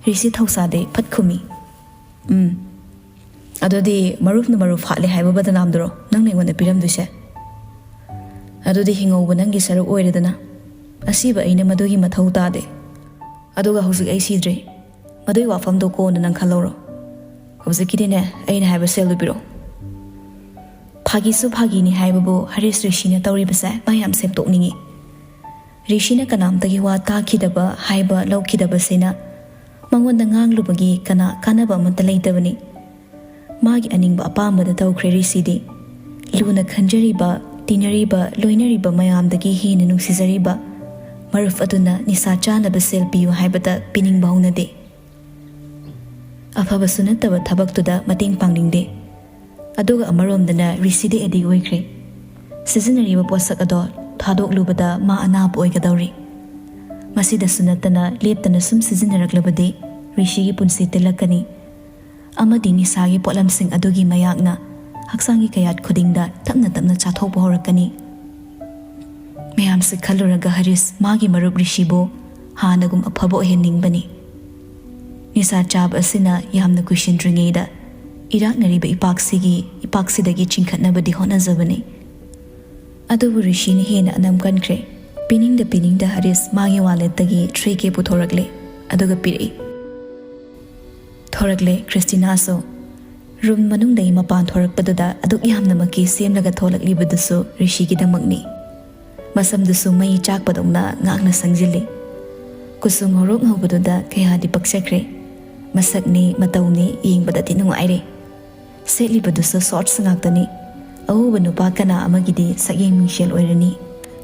ꯔꯤꯁꯤ ꯊꯧꯁꯥꯗꯦ, ꯐꯠ ꯈꯨꯝꯃꯤ꯫ "ꯎꯝ, ꯑꯗꯨꯗꯤ ꯃꯔꯨꯞꯅ ꯃꯔꯨꯞ ꯍꯥꯠꯂꯦ ꯍꯥꯏꯕ ꯕꯗꯅꯥꯝꯗꯨꯔꯣ ꯅꯪꯅ ꯑꯩꯉꯣꯟꯗ ꯄꯤꯔꯝꯗꯣꯏꯁꯦ? ꯑꯗꯨꯗꯤ ꯍꯤꯡꯍꯧꯕ ꯅꯪꯒꯤ ꯁꯔꯨꯛ ꯑꯣꯏꯔꯦꯗꯅ꯫ ꯑꯁꯤꯕ ꯑꯩꯅ ꯃꯗꯨꯒꯤ ꯃꯊꯧ ꯇꯥꯗꯦ꯫ ꯑꯗꯨꯒ ꯍꯧꯖꯤꯛ ꯑꯩ ꯁꯤꯗ꯭ꯔꯤ꯫ ꯃꯗꯨꯒꯤ ꯋꯥꯐꯝꯗꯣ ꯀꯣꯟꯅ ꯅꯪ ꯈꯜꯍꯧꯔꯣ꯫ ꯍꯧꯖꯤꯛꯀꯤꯗꯤꯅꯦ, ꯑꯩꯅ ꯍꯥꯏꯕ ꯁꯦꯜꯗꯨ ꯄꯤꯔꯛꯑꯣ꯫" ꯐꯥꯒꯤꯁꯨ ꯐꯥꯒꯤꯅꯤ ꯍꯥꯏꯕꯕꯨ ꯍꯔꯤꯁ ꯔꯤꯁꯤꯅ ꯇꯧꯔꯤꯕꯁꯦ ꯃꯥ ꯌꯥꯝ ꯁꯦꯝꯗꯣꯛꯅꯤꯡꯉꯤ꯫ ꯔꯤꯁꯤꯅ ꯀꯅꯥꯝꯇꯒꯤ ꯋꯥ ꯇꯥꯈꯤꯗꯕ ꯍꯥꯏꯕ ꯂꯧꯈꯤꯗꯕꯁꯤꯅ ꯃꯉꯣꯟꯗ ꯉꯥꯡꯂꯨꯕꯒꯤ ꯀꯅꯥ ꯀꯥꯟꯅꯕ ꯑꯃꯠꯇ ꯂꯩꯇꯕꯅꯤ꯫ ꯃꯥꯒꯤ ꯑꯅꯤꯡꯕ ꯑꯄꯥꯝꯕꯗ ꯇꯧꯈ꯭ꯔꯦ ꯔꯤꯁꯤꯗꯤ꯫ ꯂꯨꯅ ꯈꯟꯖꯔꯤꯕ, ꯇꯤꯟꯅꯔꯤꯕ, ꯂꯣꯏꯅꯔꯤꯕ ꯃꯌꯥꯝꯗꯒꯤ ꯍꯦꯟꯅ ꯅꯨꯡꯁꯤꯖꯔꯤꯕ ꯃꯔꯨꯞ ꯑꯗꯨꯅ ꯅꯤꯁꯥ ꯆꯥꯅꯕ ꯁꯦꯜ ꯄꯤꯌꯨ ꯍꯥꯏꯕꯗ ꯄꯤꯅꯤꯡꯕ ꯍꯧꯅꯗꯦ꯫ ꯑꯐꯕꯁꯨ ꯅꯠꯇꯕ ꯊꯕꯛꯇꯨꯗ ꯃꯇꯦꯡ ꯄꯥꯡꯅꯤꯡꯗꯦ꯫ ꯑꯗꯨꯒ ꯑꯃꯔꯣꯝꯗꯅ ꯔꯤꯁꯤꯗꯤ ꯑꯦꯗꯤꯛ ꯑꯣꯏꯈ꯭ꯔꯦ꯫ ꯁꯤꯖꯤꯟꯅꯔꯤꯕ ꯄꯣꯠꯁꯛ ꯑꯗꯣ ꯊꯥꯗꯣꯛꯂꯨꯕꯗ ꯃꯥ ꯑꯅꯥꯕ ꯑꯣꯏꯒꯗꯧꯔꯤ꯫ ꯃꯁꯤꯗꯁꯨ ꯅꯠꯇꯅ ꯂꯦꯞꯇꯅ ꯁꯨꯝ ꯁꯤꯖꯤꯟꯅꯔꯛꯂꯕꯗꯤ ꯔꯤꯁꯤꯒꯤ ꯄꯨꯟꯁꯤ ꯇꯦꯜꯂꯛꯀꯅꯤ꯫ ꯑꯃꯗꯤ ꯅꯤꯁꯥꯒꯤ ꯄꯣꯠꯂꯝꯁꯤꯡ ꯑꯗꯨꯒꯤ ꯃꯌꯥꯛꯅ ꯍꯛꯆꯥꯡꯒꯤ ꯀꯌꯥꯠ ꯈꯨꯗꯤꯡꯗ ꯇꯞꯅ ꯇꯞꯅ ꯆꯥꯊꯣꯛꯄ ꯍꯧꯔꯛꯀꯅꯤ꯫ ꯃꯌꯥꯝꯁꯤ ꯈꯜꯂꯨꯔꯒ ꯍꯔꯤꯁ ꯃꯥꯒꯤ ꯃꯔꯨꯞ ꯔꯤꯁꯤꯕꯨ ꯍꯥꯟꯅꯒꯨꯝ ꯑꯐꯕ ꯑꯣꯏꯍꯟꯅꯤꯡꯕꯅꯤ꯫ ꯅꯤꯁꯥ ꯆꯥꯕ ꯑꯁꯤꯅ ꯌꯥꯝꯅ ꯀꯨꯏꯁꯤꯟꯗ꯭ꯔꯤꯉꯩꯗ ꯏꯔꯥꯛꯅꯔꯤꯕ ꯏꯄꯥꯛꯁꯤꯒꯤ ꯏꯄꯥꯛꯁꯤꯗꯒꯤ ꯆꯤꯡꯈꯠꯅꯕꯗꯤ ꯍꯣꯠꯅꯖꯕꯅꯤ꯫ ꯑꯗꯨꯕꯨ ꯔꯤꯁꯤꯅ ꯍꯦꯟꯅ ꯑꯅꯝ ꯀꯟꯈ꯭ꯔꯦ꯫ ꯄꯤꯅꯤꯡꯗ ꯄꯤꯅꯤꯡꯗ ꯍꯔꯤꯁ ꯃꯥꯒꯤ ꯋꯥꯂꯦꯠꯇꯒꯤ ꯊ꯭ꯔꯤ ꯀꯦ ꯄꯨꯊꯣꯔꯛꯂꯦ, ꯑꯗꯨꯒ ꯄꯤꯔꯛꯏ꯫ ꯊꯣꯔꯛꯂꯦ ꯈ꯭ꯔꯤꯁꯇꯤꯅꯥꯁꯨ꯫ ꯔꯨꯝ ꯃꯅꯨꯡꯗꯒꯤ ꯃꯄꯥꯟ ꯊꯣꯔꯛꯄꯗꯨꯗ ꯑꯗꯨꯛ ꯌꯥꯝꯅꯃꯛꯀꯤ ꯁꯦꯝꯂꯒ ꯊꯣꯛꯂꯛꯂꯤꯕꯗꯨꯁꯨ ꯔꯤꯁꯤꯒꯤꯗꯃꯛꯅꯤ꯫ ꯃꯁꯝꯗꯨꯁꯨ ꯃꯩ ꯆꯥꯛꯄꯗꯧꯅ ꯉꯥꯡꯅ ꯁꯪꯖꯤꯜꯂꯤ꯫ ꯀꯨꯆꯨ ꯉꯧꯔꯣꯛ ꯉꯧꯕꯗꯨꯗ ꯀꯌꯥꯗꯤ ꯄꯛꯆꯈ꯭ꯔꯦ꯫ ꯃꯁꯛꯅꯤ ꯃꯇꯧꯅꯤ ꯌꯦꯡꯕꯗꯗꯤ ꯅꯨꯡꯉꯥꯏꯔꯦ꯫ ꯁꯦꯠꯂꯤꯕꯗꯨꯁꯨ ꯁꯣꯔꯠꯁ ꯉꯥꯛꯇꯅꯤ꯫ ꯑꯎꯕ ꯅꯨꯄꯥ ꯀꯅꯥ ꯑꯃꯒꯤꯗꯤ ꯁꯛꯌꯦꯡ ꯃꯤꯡꯁꯦꯜ ꯑꯣꯏꯔꯅꯤ꯫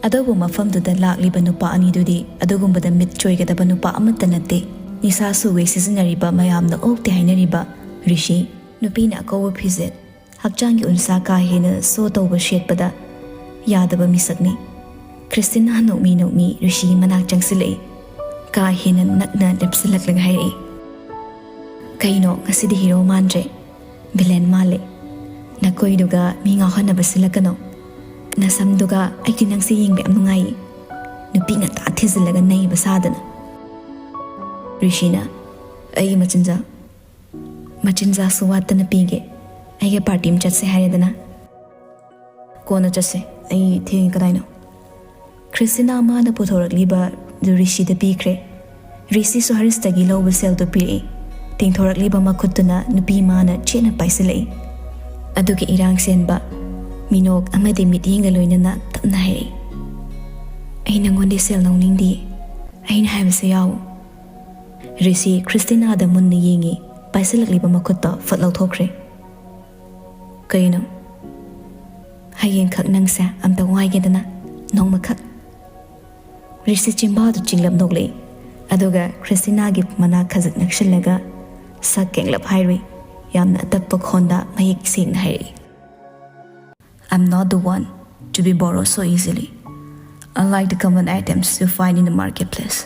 ꯑꯗꯨꯕꯨ ꯃꯐꯝꯗꯨꯗ ꯂꯥꯛꯂꯤꯕ ꯅꯨꯄꯥ ꯑꯅꯤꯗꯨꯗꯤ ꯑꯗꯨꯒꯨꯝꯕꯗ ꯃꯤꯠ ꯆꯣꯏꯒꯗꯕ ꯅꯨꯄꯥ ꯑꯃꯠꯇ ꯅꯠꯇꯦ꯫ ꯅꯤꯁꯥ ꯁꯨꯋꯦ ꯁꯤꯖꯤꯟꯅꯔꯤꯕ ꯃꯌꯥꯝꯅ ꯑꯣꯛꯇꯦ ꯍꯥꯏꯅꯔꯤꯕ ꯔꯤꯁꯤ꯫ ꯅꯨꯄꯤꯅ ꯑꯀꯧꯕ ꯐꯤꯖꯦꯠ, ꯍꯛꯆꯥꯡꯒꯤ ꯎꯟꯁꯥ ꯀꯥ ꯍꯦꯟꯅ ꯁꯣ ꯇꯧꯕ ꯁꯦꯠꯄꯗ ꯌꯥꯗꯕ ꯃꯤꯁꯛꯅꯤ꯫ ꯈ꯭ꯔꯤꯁꯇꯤꯅꯥ ꯅꯣꯛꯃꯤ ꯅꯣꯛꯃꯤ ꯔꯤꯁꯤꯒꯤ ꯃꯅꯥꯛ ꯆꯪꯁꯤꯜꯂꯛꯏ꯫ ꯀꯥ ꯍꯦꯟꯅ ꯅꯛꯅ ꯂꯦꯞꯁꯤꯜꯂꯛꯂꯒ ꯍꯥꯏꯔꯛꯏ, "ꯀꯩꯅꯣ, ꯉꯁꯤꯗꯤ ꯍꯤꯔꯣ ꯃꯥꯟꯗ꯭ꯔꯦ? ꯚꯤꯂꯦꯟ ꯃꯥꯜꯂꯦ꯫ ꯅꯀꯣꯏꯗꯨꯒ ꯃꯤ ꯉꯥꯎꯍꯟꯅꯕ ꯁꯤꯜꯂꯛꯀꯅꯣ꯫ ꯅꯁꯝꯗꯨꯒ ꯑꯩꯗꯤ ꯅꯪꯁꯦ ꯌꯦꯡꯕ ꯌꯥꯝ ꯅꯨꯡꯉꯥꯏꯌꯦ꯫ ꯅꯨꯄꯤ ꯉꯟꯇꯥ ꯊꯤꯖꯤꯜꯂꯒ ꯅꯩꯕ ꯁꯥꯗꯅ꯫" ꯔꯤꯁꯤꯅ, "ꯑꯩꯒꯤ ꯃꯆꯤꯟꯖꯥꯛ, ꯃꯆꯤꯟꯖꯥꯛꯁꯨ ꯋꯥꯠꯇꯅ ꯄꯤꯒꯦ꯫ ꯑꯩꯒ ꯄꯥꯔꯇꯤ ꯑꯃ ꯆꯠꯁꯦ ꯍꯥꯏꯔꯦꯗꯅ꯫" "ꯀꯣꯟꯅ ꯆꯠꯁꯦ, ꯑꯩ ꯊꯦꯡꯉꯦ꯫ ꯀꯗꯥꯏꯅꯣ?" ꯈ꯭ꯔꯤꯁꯇꯤꯅꯥ ꯃꯥꯅ ꯄꯨꯊꯣꯔꯛꯂꯤꯕ ꯔꯤꯁꯤꯗ ꯄꯤꯈ꯭ꯔꯦ꯫ ꯔꯤꯁꯤꯁꯨ ꯍꯔꯤꯁꯇꯒꯤ ꯂꯧꯕ ꯁꯦꯜꯗꯨ ꯄꯤꯔꯛꯏ꯫ ꯇꯤꯡꯊꯣꯔꯛꯂꯤꯕ ꯃꯈꯨꯠꯇꯨꯅ ꯅꯨꯄꯤ ꯃꯥꯅ ꯆꯦꯠꯅ ꯄꯥꯏꯁꯤꯜꯂꯛꯏ꯫ ꯑꯗꯨꯒ ꯏꯔꯥꯡ ꯁꯦꯟꯕ ꯃꯤꯅꯣꯛ ꯑꯃꯗꯤ ꯃꯤꯠꯌꯦꯡꯒ ꯂꯣꯏꯅꯅ ꯇꯞꯅ ꯍꯥꯏꯔꯛꯏ, "ꯑꯩ ꯅꯪꯉꯣꯟꯗ ꯁꯦꯜ ꯂꯧꯅꯤꯡꯗꯦ꯫ ꯑꯩꯅ ꯍꯥꯏꯕꯁꯦ ꯌꯥꯎ꯫" ꯔꯤꯁꯤ ꯈ꯭ꯔꯤꯁꯇꯤꯅꯥꯗ ꯃꯨꯟꯅ ꯌꯦꯡꯉꯤ꯫ ꯄꯥꯏꯁꯤꯜꯂꯛꯂꯤꯕ ꯃꯈꯨꯠꯇꯣ ꯐꯠ ꯂꯧꯊꯣꯛꯈ꯭ꯔꯦ꯫ "ꯀꯩꯅꯣ?" "ꯍꯌꯦꯡꯈꯛ ꯅꯪꯁꯦ ꯑꯝꯇ ꯋꯥꯏꯒꯦꯗꯅ, ꯅꯣꯡꯃꯈꯛ꯫" ꯔꯤꯁꯤ ꯆꯤꯝꯕꯥꯜꯗꯨ ꯆꯤꯡꯂꯞ ꯅꯣꯛꯂꯛꯏ꯫ ꯑꯗꯨꯒ ꯈ꯭ꯔꯤꯁꯇꯤꯅꯥꯒꯤ ꯃꯅꯥꯛ ꯈꯖꯤꯛ ꯅꯛꯁꯤꯜꯂꯒ ꯁꯛ ꯀꯦꯡꯂꯞ ꯍꯥꯏꯔꯨꯏ, ꯌꯥꯝꯅ ꯑꯇꯞꯄ ꯈꯣꯟꯗ ꯃꯌꯦꯛ ꯁꯦꯡꯅ ꯍꯥꯏꯔꯛꯏ, "I'm not the one to be borrowed so easily, unlike the common items you find in the marketplace.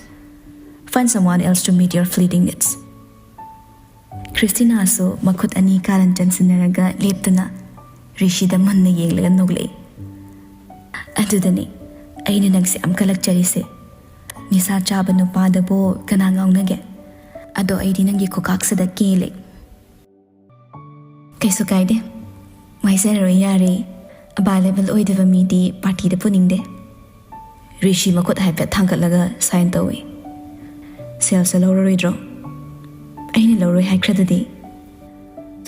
Find someone else to meet your fleeting needs." ꯈ꯭ꯔꯤꯁꯇꯤꯅꯥꯁꯨ ꯃꯈꯨꯠ ꯑꯅꯤ ꯀꯥꯔꯟ ꯆꯟꯁꯤꯟꯅꯔꯒ ꯂꯦꯞꯇꯨꯅ ꯔꯤꯁꯤꯗ ꯃꯨꯟꯅ ꯌꯦꯡꯂꯒ ꯅꯣꯛꯂꯛꯏ꯫ "ꯑꯗꯨꯗꯅꯤ ꯑꯩꯅ ꯅꯪꯁꯦ ꯌꯥꯝ ꯀꯜꯂꯛꯆꯔꯤꯁꯦ꯫ ꯅꯤꯁꯥ ꯆꯥꯕ ꯅꯨꯄꯥꯗꯕꯨ ꯀꯅꯥ ꯉꯥꯎꯅꯒꯦ? ꯑꯗꯣ ꯑꯩꯗꯤ ꯅꯪꯒꯤ ꯈꯨꯈꯥꯛꯁꯤꯗ ꯀꯦꯜꯂꯦ꯫" ꯀꯩꯁꯨ ꯀꯥꯏꯗꯦ꯫ ꯋꯥꯏꯖꯔꯔꯣꯏ, ꯌꯥꯔꯦ꯫ ꯑꯦꯕꯥꯏꯂꯦꯕꯜ ꯑꯣꯏꯗꯕ ꯃꯤꯗꯤ ꯄꯥꯔꯇꯤꯗ ꯄꯨꯅꯤꯡꯗꯦ꯫ ꯔꯤꯁꯤ ꯃꯈꯨꯠ ꯍꯥꯏꯐꯦꯠ ꯊꯥꯡꯒꯠꯂꯒ ꯁꯥꯏꯟ ꯇꯧꯏ꯫ "ꯁꯦꯜꯁꯦ ꯂꯧꯔꯔꯣꯏꯗ꯭ꯔꯣ? ꯑꯩꯅ ꯂꯧꯔꯣꯏ ꯍꯥꯏꯈ꯭ꯔꯗꯨꯗꯤ꯫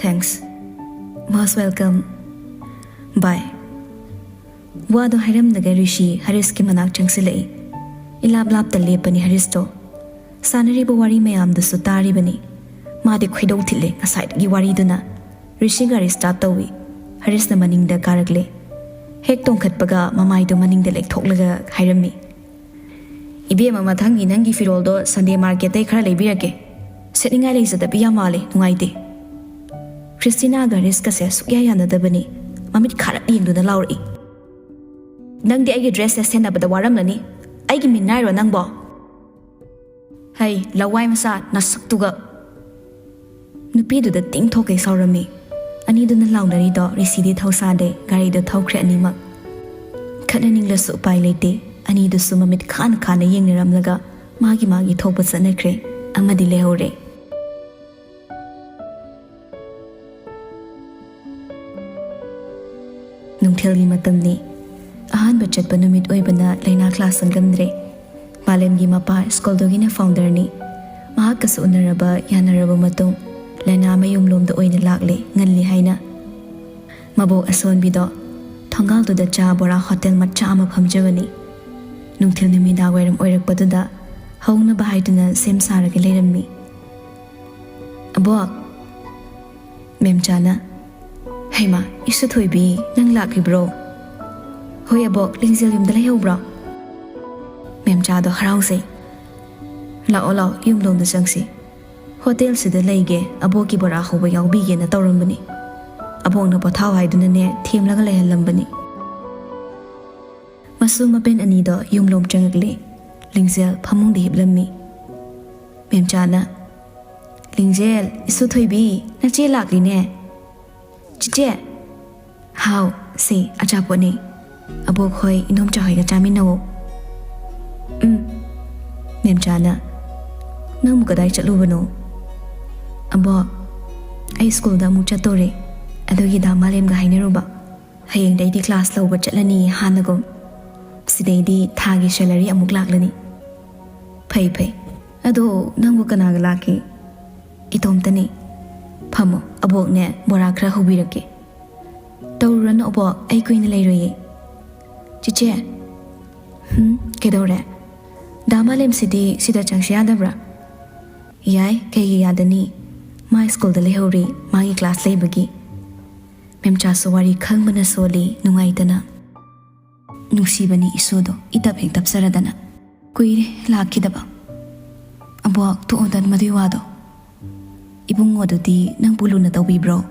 Thanks. Most welcome. Bye." ꯋꯥꯗꯣ ꯍꯥꯏꯔꯝꯂꯒ ꯔꯤꯁꯤ ꯍꯔꯤꯁꯀꯤ ꯃꯅꯥꯛ ꯆꯪꯁꯤꯜꯂꯛꯏ꯫ ꯏꯂꯥꯞ ꯂꯥꯞꯇ ꯂꯦꯞꯄꯅꯤ ꯍꯔꯤꯁꯇꯣ꯫ ꯁꯥꯟꯅꯔꯤꯕ ꯋꯥꯔꯤ ꯃꯌꯥꯝꯗꯨꯁꯨ ꯇꯥꯔꯤꯕꯅꯤ꯫ ꯃꯥꯗꯤ ꯈꯣꯏꯗꯧ ꯊꯤꯠꯂꯦ ꯉꯁꯥꯏꯗꯒꯤ ꯋꯥꯔꯤꯗꯨꯅ꯫ ꯔꯤꯁꯤ ꯒꯥꯔꯤ ꯁ꯭ꯇꯥꯔꯠ ꯇꯧꯏ꯫ ꯍꯔꯤꯁꯅ ꯃꯅꯤꯡꯗ ꯀꯥꯔꯛꯂꯦ꯫ ꯍꯦꯛ ꯇꯣꯡꯈꯠꯄꯒ ꯃꯃꯥꯏꯗꯨ ꯃꯅꯤꯡꯗ ꯂꯦꯛꯊꯣꯛꯂꯒ ꯍꯥꯏꯔꯝꯃꯤ, "ꯏꯕꯦꯝꯃ, ꯃꯊꯪꯒꯤ ꯅꯪꯒꯤ ꯐꯤꯔꯣꯜꯗꯣ ꯁꯟꯗꯦ ꯃꯥꯔꯀꯦꯠꯇꯩ ꯈꯔ ꯂꯩꯕꯤꯔꯛꯀꯦ꯫ ꯁꯦꯠꯅꯤꯡꯉꯥꯏ ꯂꯩꯖꯗꯕꯤ ꯌꯥꯝ ꯃꯥꯜꯂꯦ, ꯅꯨꯡꯉꯥꯏꯇꯦ꯫" ꯈ꯭ꯔꯤꯁꯇꯤꯅꯥꯒ ꯍꯔꯤꯁꯀꯁꯦ ꯁꯨꯛꯌꯥ ꯌꯥꯅꯗꯕꯅꯤ꯫ ꯃꯃꯤꯠ ꯈꯥꯔꯞ ꯌꯦꯡꯗꯨꯅ ꯂꯥꯎꯔꯛꯏ, "ꯅꯪꯗꯤ ꯑꯩꯒꯤ ꯗ꯭ꯔꯦꯁꯁꯦ ꯁꯦꯟꯅꯕꯗ ꯋꯥꯔꯝꯂꯅꯤ꯫ ꯑꯩꯒꯤ ꯃꯤꯅꯥꯏꯔꯣ ꯅꯪꯕꯣ? ꯍꯩ, ꯂꯋꯥꯏ ꯃꯆꯥ, ꯅꯁꯛꯇꯨꯒ!" ꯅꯨꯄꯤꯗꯨꯗ ꯇꯤꯡ ꯊꯣꯛꯀꯩ ꯁꯥꯎꯔꯝꯃꯤ꯫ ꯑꯅꯤꯗꯨꯅ ꯂꯥꯎꯅꯔꯤꯗꯣ ꯔꯤꯁꯤꯗꯤ ꯊꯧꯁꯥꯗꯦ, ꯒꯥꯔꯤꯗꯣ ꯊꯧꯈ꯭ꯔꯦ ꯑꯅꯤꯃꯛ꯫ ꯈꯠꯅꯅꯤꯡꯂꯁꯨ ꯎꯄꯥꯏ ꯂꯩꯇꯦ꯫ ꯑꯅꯤꯗꯨꯁꯨ ꯃꯃꯤꯠ ꯈꯥꯅ ꯈꯥꯅ ꯌꯦꯡꯅꯔꯝꯂꯒ ꯃꯥꯒꯤ ꯃꯥꯒꯤ ꯊꯣꯛꯄ ꯆꯠꯅꯈ꯭ꯔꯦ꯫ ꯑꯃꯗꯤ ꯂꯩꯍꯧꯔꯦ꯫ ꯅꯨꯡꯊꯤꯜꯒꯤ ꯃꯇꯝꯅꯤ꯫ ꯑꯍꯥꯟꯕ ꯆꯠꯄ ꯅꯨꯃꯤꯠ ꯑꯣꯏꯕꯅ ꯂꯩꯅꯥ ꯀ꯭ꯂꯥꯁ ꯆꯪꯂꯝꯗ꯭ꯔꯦ꯫ ꯃꯥꯂꯦꯝꯒꯤ ꯃꯄꯥ ꯁ꯭ꯀꯨꯜꯗꯨꯒꯤꯅ ꯐꯥꯎꯟꯗꯔꯅꯤ꯫ ꯃꯍꯥꯛꯀꯁꯨ ꯎꯅꯔꯕ ꯌꯥꯅꯔꯕ ꯃꯇꯨꯡ ꯂꯩꯅꯥ ꯃꯌꯨꯝꯂꯣꯝꯗ ꯑꯣꯏꯅ ꯂꯥꯛꯂꯦ, ꯉꯜꯂꯤ ꯍꯥꯏꯅ꯫ ꯃꯕꯣꯛ ꯑꯁꯣꯟꯕꯤꯗꯣ ꯊꯣꯡꯒꯥꯜꯗꯨꯗ ꯆꯥ ꯕꯣꯔꯥ ꯍꯣꯇꯦꯜ ꯃꯆꯥ ꯑꯃ ꯐꯝꯖꯕꯅꯤ꯫ ꯅꯨꯡꯊꯤꯜ ꯅꯨꯃꯤꯗꯥꯡ ꯋꯥꯏꯔꯝ ꯑꯣꯏꯔꯛꯄꯗꯨꯗ ꯍꯧꯅꯕ ꯍꯥꯏꯗꯨꯅ ꯁꯦꯝ ꯁꯥꯔꯒ ꯂꯩꯔꯝꯃꯤ꯫ "ꯑꯕꯣꯛ!" ꯃꯦꯝꯆꯥꯅ, "ꯍꯩꯃꯥ, ꯏꯁꯨꯊꯣꯏꯕꯤ, ꯅꯪ ꯂꯥꯛꯂꯤꯕ꯭ꯔꯣ?" "ꯍꯣꯏ ꯑꯕꯣꯛ, ꯂꯤꯡꯖꯦꯜ ꯌꯨꯝꯗ ꯂꯩꯍꯧꯕ꯭ꯔꯣ?" ꯃꯦꯝꯆꯥꯗꯣ ꯍꯔꯥꯎꯖꯩ꯫ "ꯂꯥꯛꯑꯣ ꯂꯥꯛꯑꯣ, ꯌꯨꯝꯂꯣꯝꯗ ꯆꯪꯁꯤ꯫ ꯍꯣꯇꯦꯜꯁꯤꯗ ꯂꯩꯒꯦ, ꯑꯕꯣꯛꯀꯤ ꯕꯣꯔꯥ ꯍꯧꯕ ꯌꯥꯎꯕꯤꯒꯦꯅ ꯇꯧꯔꯝꯕꯅꯤ꯫ ꯑꯕꯣꯛꯅ ꯄꯣꯊꯥꯎ ꯍꯥꯏꯗꯨꯅꯅꯦ ꯊꯦꯝꯂꯒ ꯂꯩꯍꯜꯂꯝꯕꯅꯤ꯫" ꯃꯁꯨ ꯃꯕꯦꯟ ꯑꯅꯤꯗꯣ ꯌꯨꯝꯂꯣꯝ ꯆꯪꯉꯛꯂꯦ꯫ ꯂꯤꯡꯖꯦꯜ ꯐꯃꯨꯡꯗ ꯍꯤꯞꯂꯝꯃꯤ꯫ ꯃꯦꯝꯆꯥꯅ, "ꯂꯤꯡꯖꯦꯜ, ꯏꯁꯨꯊꯣꯏꯕꯤ, ꯅꯆꯦ ꯂꯥꯛꯂꯤꯅꯦ꯫" "ꯆꯤꯆꯦ!" "ꯍꯥꯎ, ꯁꯦ, ꯑꯆꯥꯄꯣꯠꯅꯦ꯫ ꯑꯕꯣꯛ ꯍꯣꯏ, ꯏꯅꯣꯝꯆꯥ ꯍꯣꯏꯒ ꯆꯥꯃꯤꯟꯅꯧ꯫" "ꯎꯝ꯫" ꯃꯦꯝꯆꯥꯅ, "ꯅꯪꯕꯨ ꯀꯗꯥꯏ ꯆꯠꯂꯨꯕꯅꯣ?" "ꯑꯕꯣꯛ, ꯑꯩ ꯁ꯭ꯀꯨꯜꯗ ꯑꯃꯨꯛ ꯆꯠꯇꯣꯔꯦ꯫ ꯑꯗꯨꯒꯤ ꯗꯥ ꯃꯥꯂꯦꯝꯒ ꯍꯥꯏꯅꯔꯨꯕ꯫ ꯍꯌꯦꯡꯗꯩꯗꯤ ꯀ꯭ꯂꯥꯁ ꯂꯧꯕ ꯆꯠꯂꯅꯤ ꯍꯥꯟꯅꯒꯨꯝ꯫ ꯁꯤꯗꯩꯗꯤ ꯊꯥꯒꯤ ꯁꯦꯂꯔꯤ ꯑꯃꯨꯛ ꯂꯥꯛꯂꯅꯤ꯫ ꯐꯩ ꯐꯩ꯫ ꯑꯗꯣ ꯅꯪꯕꯨ ꯀꯅꯥꯒ ꯂꯥꯛꯀꯦ? ꯏꯇꯣꯝꯇꯅꯤ꯫ ꯐꯝꯃꯣ, ꯑꯕꯣꯛꯅꯦ ꯕꯣꯔꯥ ꯈꯔ ꯍꯧꯕꯤꯔꯛꯀꯦ꯫ ꯇꯧꯔꯨꯔꯅꯨ ꯑꯕꯣꯛ, ꯑꯩ ꯀꯨꯏꯅ ꯂꯩꯔꯣꯏꯌꯦ꯫ ꯆꯤꯆꯦ꯫ ꯍꯨꯝ, ꯀꯩꯗꯧꯔꯦ? ꯗꯥ ꯃꯥꯂꯦꯝꯁꯤꯗꯤ ꯁꯤꯗ ꯆꯪꯁꯤ ꯌꯥꯗꯕ꯭ꯔꯥ? ꯌꯥꯏ, ꯀꯩꯒꯤ ꯌꯥꯗꯅꯤ? ꯃꯥ ꯁ꯭ꯀꯨꯜꯗ ꯂꯩꯍꯧꯔꯤ, ꯃꯥꯒꯤ ꯀ꯭ꯂꯥꯁ ꯂꯩꯕꯒꯤ꯫ ꯃꯦꯝꯆꯥꯁꯨ ꯋꯥꯔꯤ ꯈꯪꯕꯅ ꯁꯣꯜꯂꯤ, ꯅꯨꯡꯉꯥꯏꯇꯅ꯫ ꯅꯨꯡꯁꯤꯕꯅꯤ ꯏꯁꯨꯗꯣ, ꯏꯇꯞ ꯍꯦꯛ ꯇꯞꯆꯔꯗꯅ꯫ ꯀꯨꯏꯔꯦ ꯂꯥꯛꯈꯤꯗꯕ꯫ ꯑꯕꯣꯛ, ꯇꯣꯛꯑꯣꯗ ꯃꯗꯨꯏ ꯋꯥꯗꯣ꯫ ꯏꯕꯨꯡꯉꯣꯗꯨꯗꯤ ꯅꯪꯕꯨ ꯂꯨꯅ ꯇꯧꯕꯤꯕ꯭ꯔꯣ?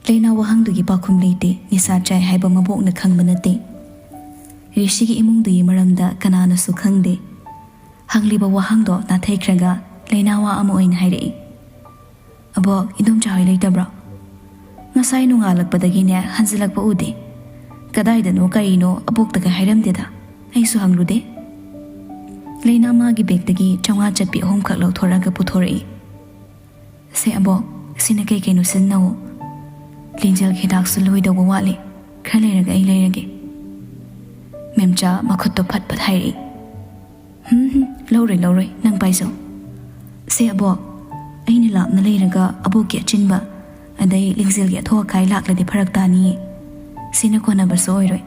ꯂꯩꯅꯥ ꯋꯥꯍꯪꯗꯨꯒꯤ ꯄꯥꯎꯈꯨꯝ ꯂꯩꯇꯦ, ꯅꯤꯁꯥ ꯆꯥꯏ ꯍꯥꯏꯕ ꯃꯕꯣꯛꯅ ꯈꯪꯕ ꯅꯠꯇꯦ꯫ ꯔꯤꯁꯤꯒꯤ ꯏꯃꯨꯡꯗꯨꯒꯤ ꯃꯔꯝꯗ ꯀꯅꯥꯅꯁꯨ ꯈꯪꯗꯦ꯫ ꯍꯪꯂꯤꯕ ꯋꯥꯍꯪꯗꯣ ꯅꯥꯊꯩꯈ꯭ꯔꯒ ꯂꯩꯅꯥ ꯋꯥ ꯑꯃ ꯑꯣꯏꯅ ꯍꯥꯏꯔꯛꯏ꯫ "ꯑꯕꯣꯛ, ꯏꯗꯣꯝꯆꯥ ꯍꯣꯏ ꯂꯩꯇꯕ꯭ꯔꯣ? ꯉꯁꯥꯏ ꯅꯣꯡꯉꯥꯜꯂꯛꯄꯗꯒꯤꯅꯦ ꯍꯟꯖꯤꯜꯂꯛꯄ ꯎꯗꯦ꯫ ꯀꯗꯥꯏꯗꯅꯣ ꯀꯔꯤꯅꯣ ꯑꯕꯣꯛꯇꯒ ꯍꯥꯏꯔꯝꯗꯦꯗ꯫ ꯑꯩꯁꯨ ꯍꯪꯂꯨꯗꯦ꯫" ꯂꯩꯅꯥ ꯃꯥꯒꯤ ꯕꯦꯒꯇꯒꯤ ꯆꯥꯝꯃꯉꯥ ꯆꯠꯄꯤ ꯑꯍꯨꯝꯈꯛ ꯂꯧꯊꯣꯔꯛꯑꯒ ꯄꯨꯊꯣꯔꯛꯏ꯫ "ꯁꯦ ꯑꯕꯣꯛ, ꯁꯤꯅ ꯀꯩ ꯀꯩꯅꯣ ꯁꯤꯖꯤꯟꯅꯧ꯫ ꯂꯤꯡꯖꯦꯜꯒꯤ ꯍꯤꯗꯥꯛꯁꯨ ꯂꯣꯏꯗꯧꯕ ꯋꯥꯠꯂꯤ꯫ ꯈꯔ ꯂꯩꯔꯒ ꯑꯩ ꯂꯩꯔꯒꯦ꯫" ꯃꯦꯝꯆꯥ ꯃꯈꯨꯠꯇꯣ ꯐꯠ ꯐꯠ ꯍꯥꯏꯔꯛꯏ꯫ "ꯍꯨꯝ ꯍꯨꯝ, ꯂꯧꯔꯣꯏ ꯂꯧꯔꯣꯏ, ꯅꯪ ꯄꯥꯏꯖꯧ꯫" "ꯁꯦ ꯑꯕꯣꯛ, ꯑꯩꯅ ꯂꯥꯞꯅ ꯂꯩꯔꯒ ꯑꯕꯣꯛꯀꯤ ꯑꯆꯤꯟꯕ, ꯑꯗꯩ ꯂꯤꯡꯖꯦꯜꯒꯤ ꯑꯊꯣꯛ ꯑꯀꯥꯏ ꯂꯥꯛꯂꯗꯤ ꯐꯔꯛ ꯇꯥꯅꯤꯌꯦ꯫ ꯁꯤꯅ ꯀꯣꯟꯅꯕꯁꯨ ꯑꯣꯏꯔꯣꯏ꯫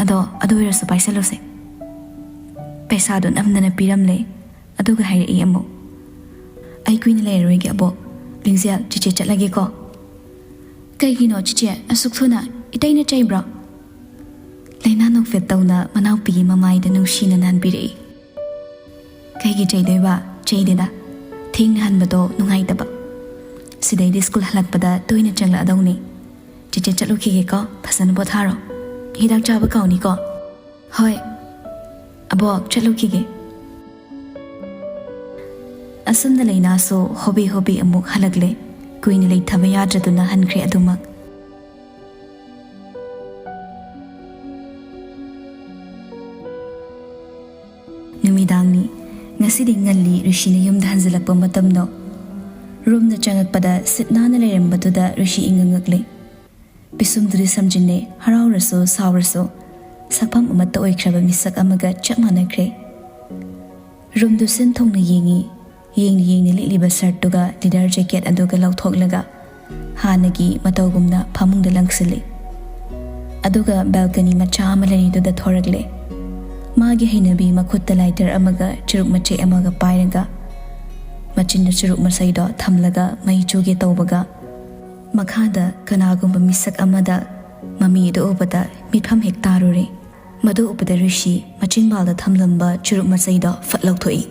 ꯑꯗꯣ ꯑꯗꯨ ꯑꯣꯏꯔꯁꯨ ꯄꯥꯏꯁꯜꯂꯨꯁꯦ꯫" ꯄꯩꯁꯥꯗꯣ ꯅꯝꯗꯅ ꯄꯤꯔꯝꯂꯦ꯫ ꯑꯗꯨꯒ ꯍꯥꯏꯔꯛꯏ ꯑꯃꯨꯛ, "ꯑꯩ ꯀꯨꯏꯅ ꯂꯩꯔꯔꯣꯏꯒꯦ ꯑꯕꯣꯛ꯫ ꯂꯤꯡꯖꯦꯜ, ꯆꯤꯆꯦ ꯆꯠꯂꯒꯦꯀꯣ꯫" "ꯀꯩꯒꯤꯅꯣ ꯆꯤꯆꯦ ꯑꯁꯨꯛ ꯊꯨꯅ? ꯏꯇꯩꯅ ꯆꯩꯕ꯭ꯔꯣ?" ꯂꯩꯅꯥ ꯅꯣꯛꯐꯦꯠ ꯇꯧꯅ ꯃꯅꯥꯎꯄꯤꯒꯤ ꯃꯃꯥꯏꯗ ꯅꯨꯡꯁꯤꯅ ꯅꯥꯟꯕꯤꯔꯛꯏ꯫ "ꯀꯩꯒꯤ ꯆꯩꯗꯣꯏꯕ? ꯆꯩꯗꯦꯗ꯫ ꯊꯦꯡꯅ ꯍꯟꯕꯗꯣ ꯅꯨꯡꯉꯥꯏꯇꯕ꯫ ꯁꯤꯗꯩꯗꯤ ꯁ꯭ꯀꯨꯜ ꯍꯜꯂꯛꯄꯗ ꯇꯣꯏꯅ ꯆꯪꯂꯛꯑꯗꯧꯅꯤ꯫ ꯆꯤꯆꯦ ꯆꯠꯂꯨꯈꯤꯒꯦꯀꯣ, ꯐꯖꯅ ꯄꯣꯊꯥꯔꯣ꯫ ꯍꯤꯗꯥꯛ ꯆꯥꯕ ꯀꯥꯎꯅꯤꯀꯣ꯫" "ꯍꯣꯏ ꯑꯕꯣꯛ, ꯆꯠꯂꯨꯈꯤꯒꯦ꯫" ꯑꯁꯨꯝꯅ ꯂꯩꯅꯥꯁꯨ ꯍꯣꯕꯦ ꯍꯣꯕꯦ ꯑꯃꯨꯛ ꯍꯜꯂꯛꯂꯦ꯫ ꯀꯨꯏꯅ ꯂꯩꯊꯕ ꯌꯥꯗ꯭ꯔꯗꯨꯅ ꯍꯟꯈ꯭ꯔꯦ ꯑꯗꯨꯃꯛ꯫ ꯅꯨꯃꯤꯗꯥꯡꯅꯤ꯫ ꯉꯁꯤꯗꯤ ꯉꯜꯂꯤ ꯔꯤꯁꯤꯅ ꯌꯨꯝꯗ ꯍꯟꯖꯤꯜꯂꯛꯄ ꯃꯇꯝꯗꯣ꯫ ꯔꯨꯝꯗ ꯆꯪꯉꯛꯄꯗ ꯁꯤꯠ ꯅꯥꯟꯅ ꯂꯩꯔꯝꯕꯗꯨꯗ ꯔꯤꯁꯤ ꯏꯉꯛ ꯉꯛꯂꯦ꯫ ꯄꯤꯁꯨꯝꯗꯨꯗꯤ ꯁꯝꯖꯤꯟꯅꯩ, ꯍꯔꯥꯎꯔꯁꯨ ꯁꯥꯎꯔꯁꯨ ꯁꯛꯐꯝ ꯑꯃꯠꯇ ꯑꯣꯏꯈ꯭ꯔꯕ ꯃꯤꯁꯛ ꯑꯃꯒ ꯆꯞ ꯃꯥꯟꯅꯈ꯭ꯔꯦ꯫ ꯔꯨꯝꯗꯨ ꯁꯤꯟ ꯊꯨꯡꯅ ꯌꯦꯡꯉꯤ꯫ ꯌꯦꯡꯅ ꯌꯦꯡꯅ ꯂꯤꯠꯂꯤꯕ ꯁꯔꯠꯇꯨꯒ ꯂꯤꯗꯔ ꯖꯦꯀꯦꯠ ꯑꯗꯨꯒ ꯂꯧꯊꯣꯛꯂꯒ ꯍꯥꯟꯅꯒꯤ ꯃꯇꯧꯒꯨꯝꯅ ꯐꯃꯨꯡꯗ ꯂꯪꯁꯤꯜꯂꯤ꯫ ꯑꯗꯨꯒ ꯕꯦꯜꯀꯅꯤ ꯃꯆꯥ ꯑꯃ ꯂꯩꯔꯤꯗꯨꯗ ꯊꯣꯔꯛꯂꯦ꯫ ꯃꯥꯒꯤ ꯍꯩꯅꯕꯤ ꯃꯈꯨꯠꯇ ꯂꯥꯏꯇꯔ ꯑꯃꯒ ꯆꯨꯔꯨꯞ ꯃꯆꯦ ꯑꯃꯒ ꯄꯥꯏꯔꯒ ꯃꯆꯤꯟꯗ ꯆꯨꯔꯨꯞ ꯃꯆꯩꯗꯣ ꯊꯝꯂꯒ ꯃꯩ ꯆꯨꯒꯦ ꯇꯧꯕꯒ ꯃꯈꯥꯗ ꯀꯅꯥꯒꯨꯝꯕ ꯃꯤꯁꯛ ꯑꯃꯗ ꯃꯃꯤ ꯑꯗꯨ ꯎꯕꯗ ꯃꯤꯠꯐꯝ ꯍꯦꯛ ꯇꯥꯔꯨꯔꯦ꯫ ꯃꯗꯨ ꯎꯕꯗ ꯔꯤꯁꯤ ꯃꯆꯤꯟꯕꯥꯜꯗ ꯊꯝꯂꯝꯕ ꯆꯨꯔꯨꯞ ꯃꯆꯩꯗꯣ ꯐꯠ ꯂꯧꯊꯣꯛꯏ꯫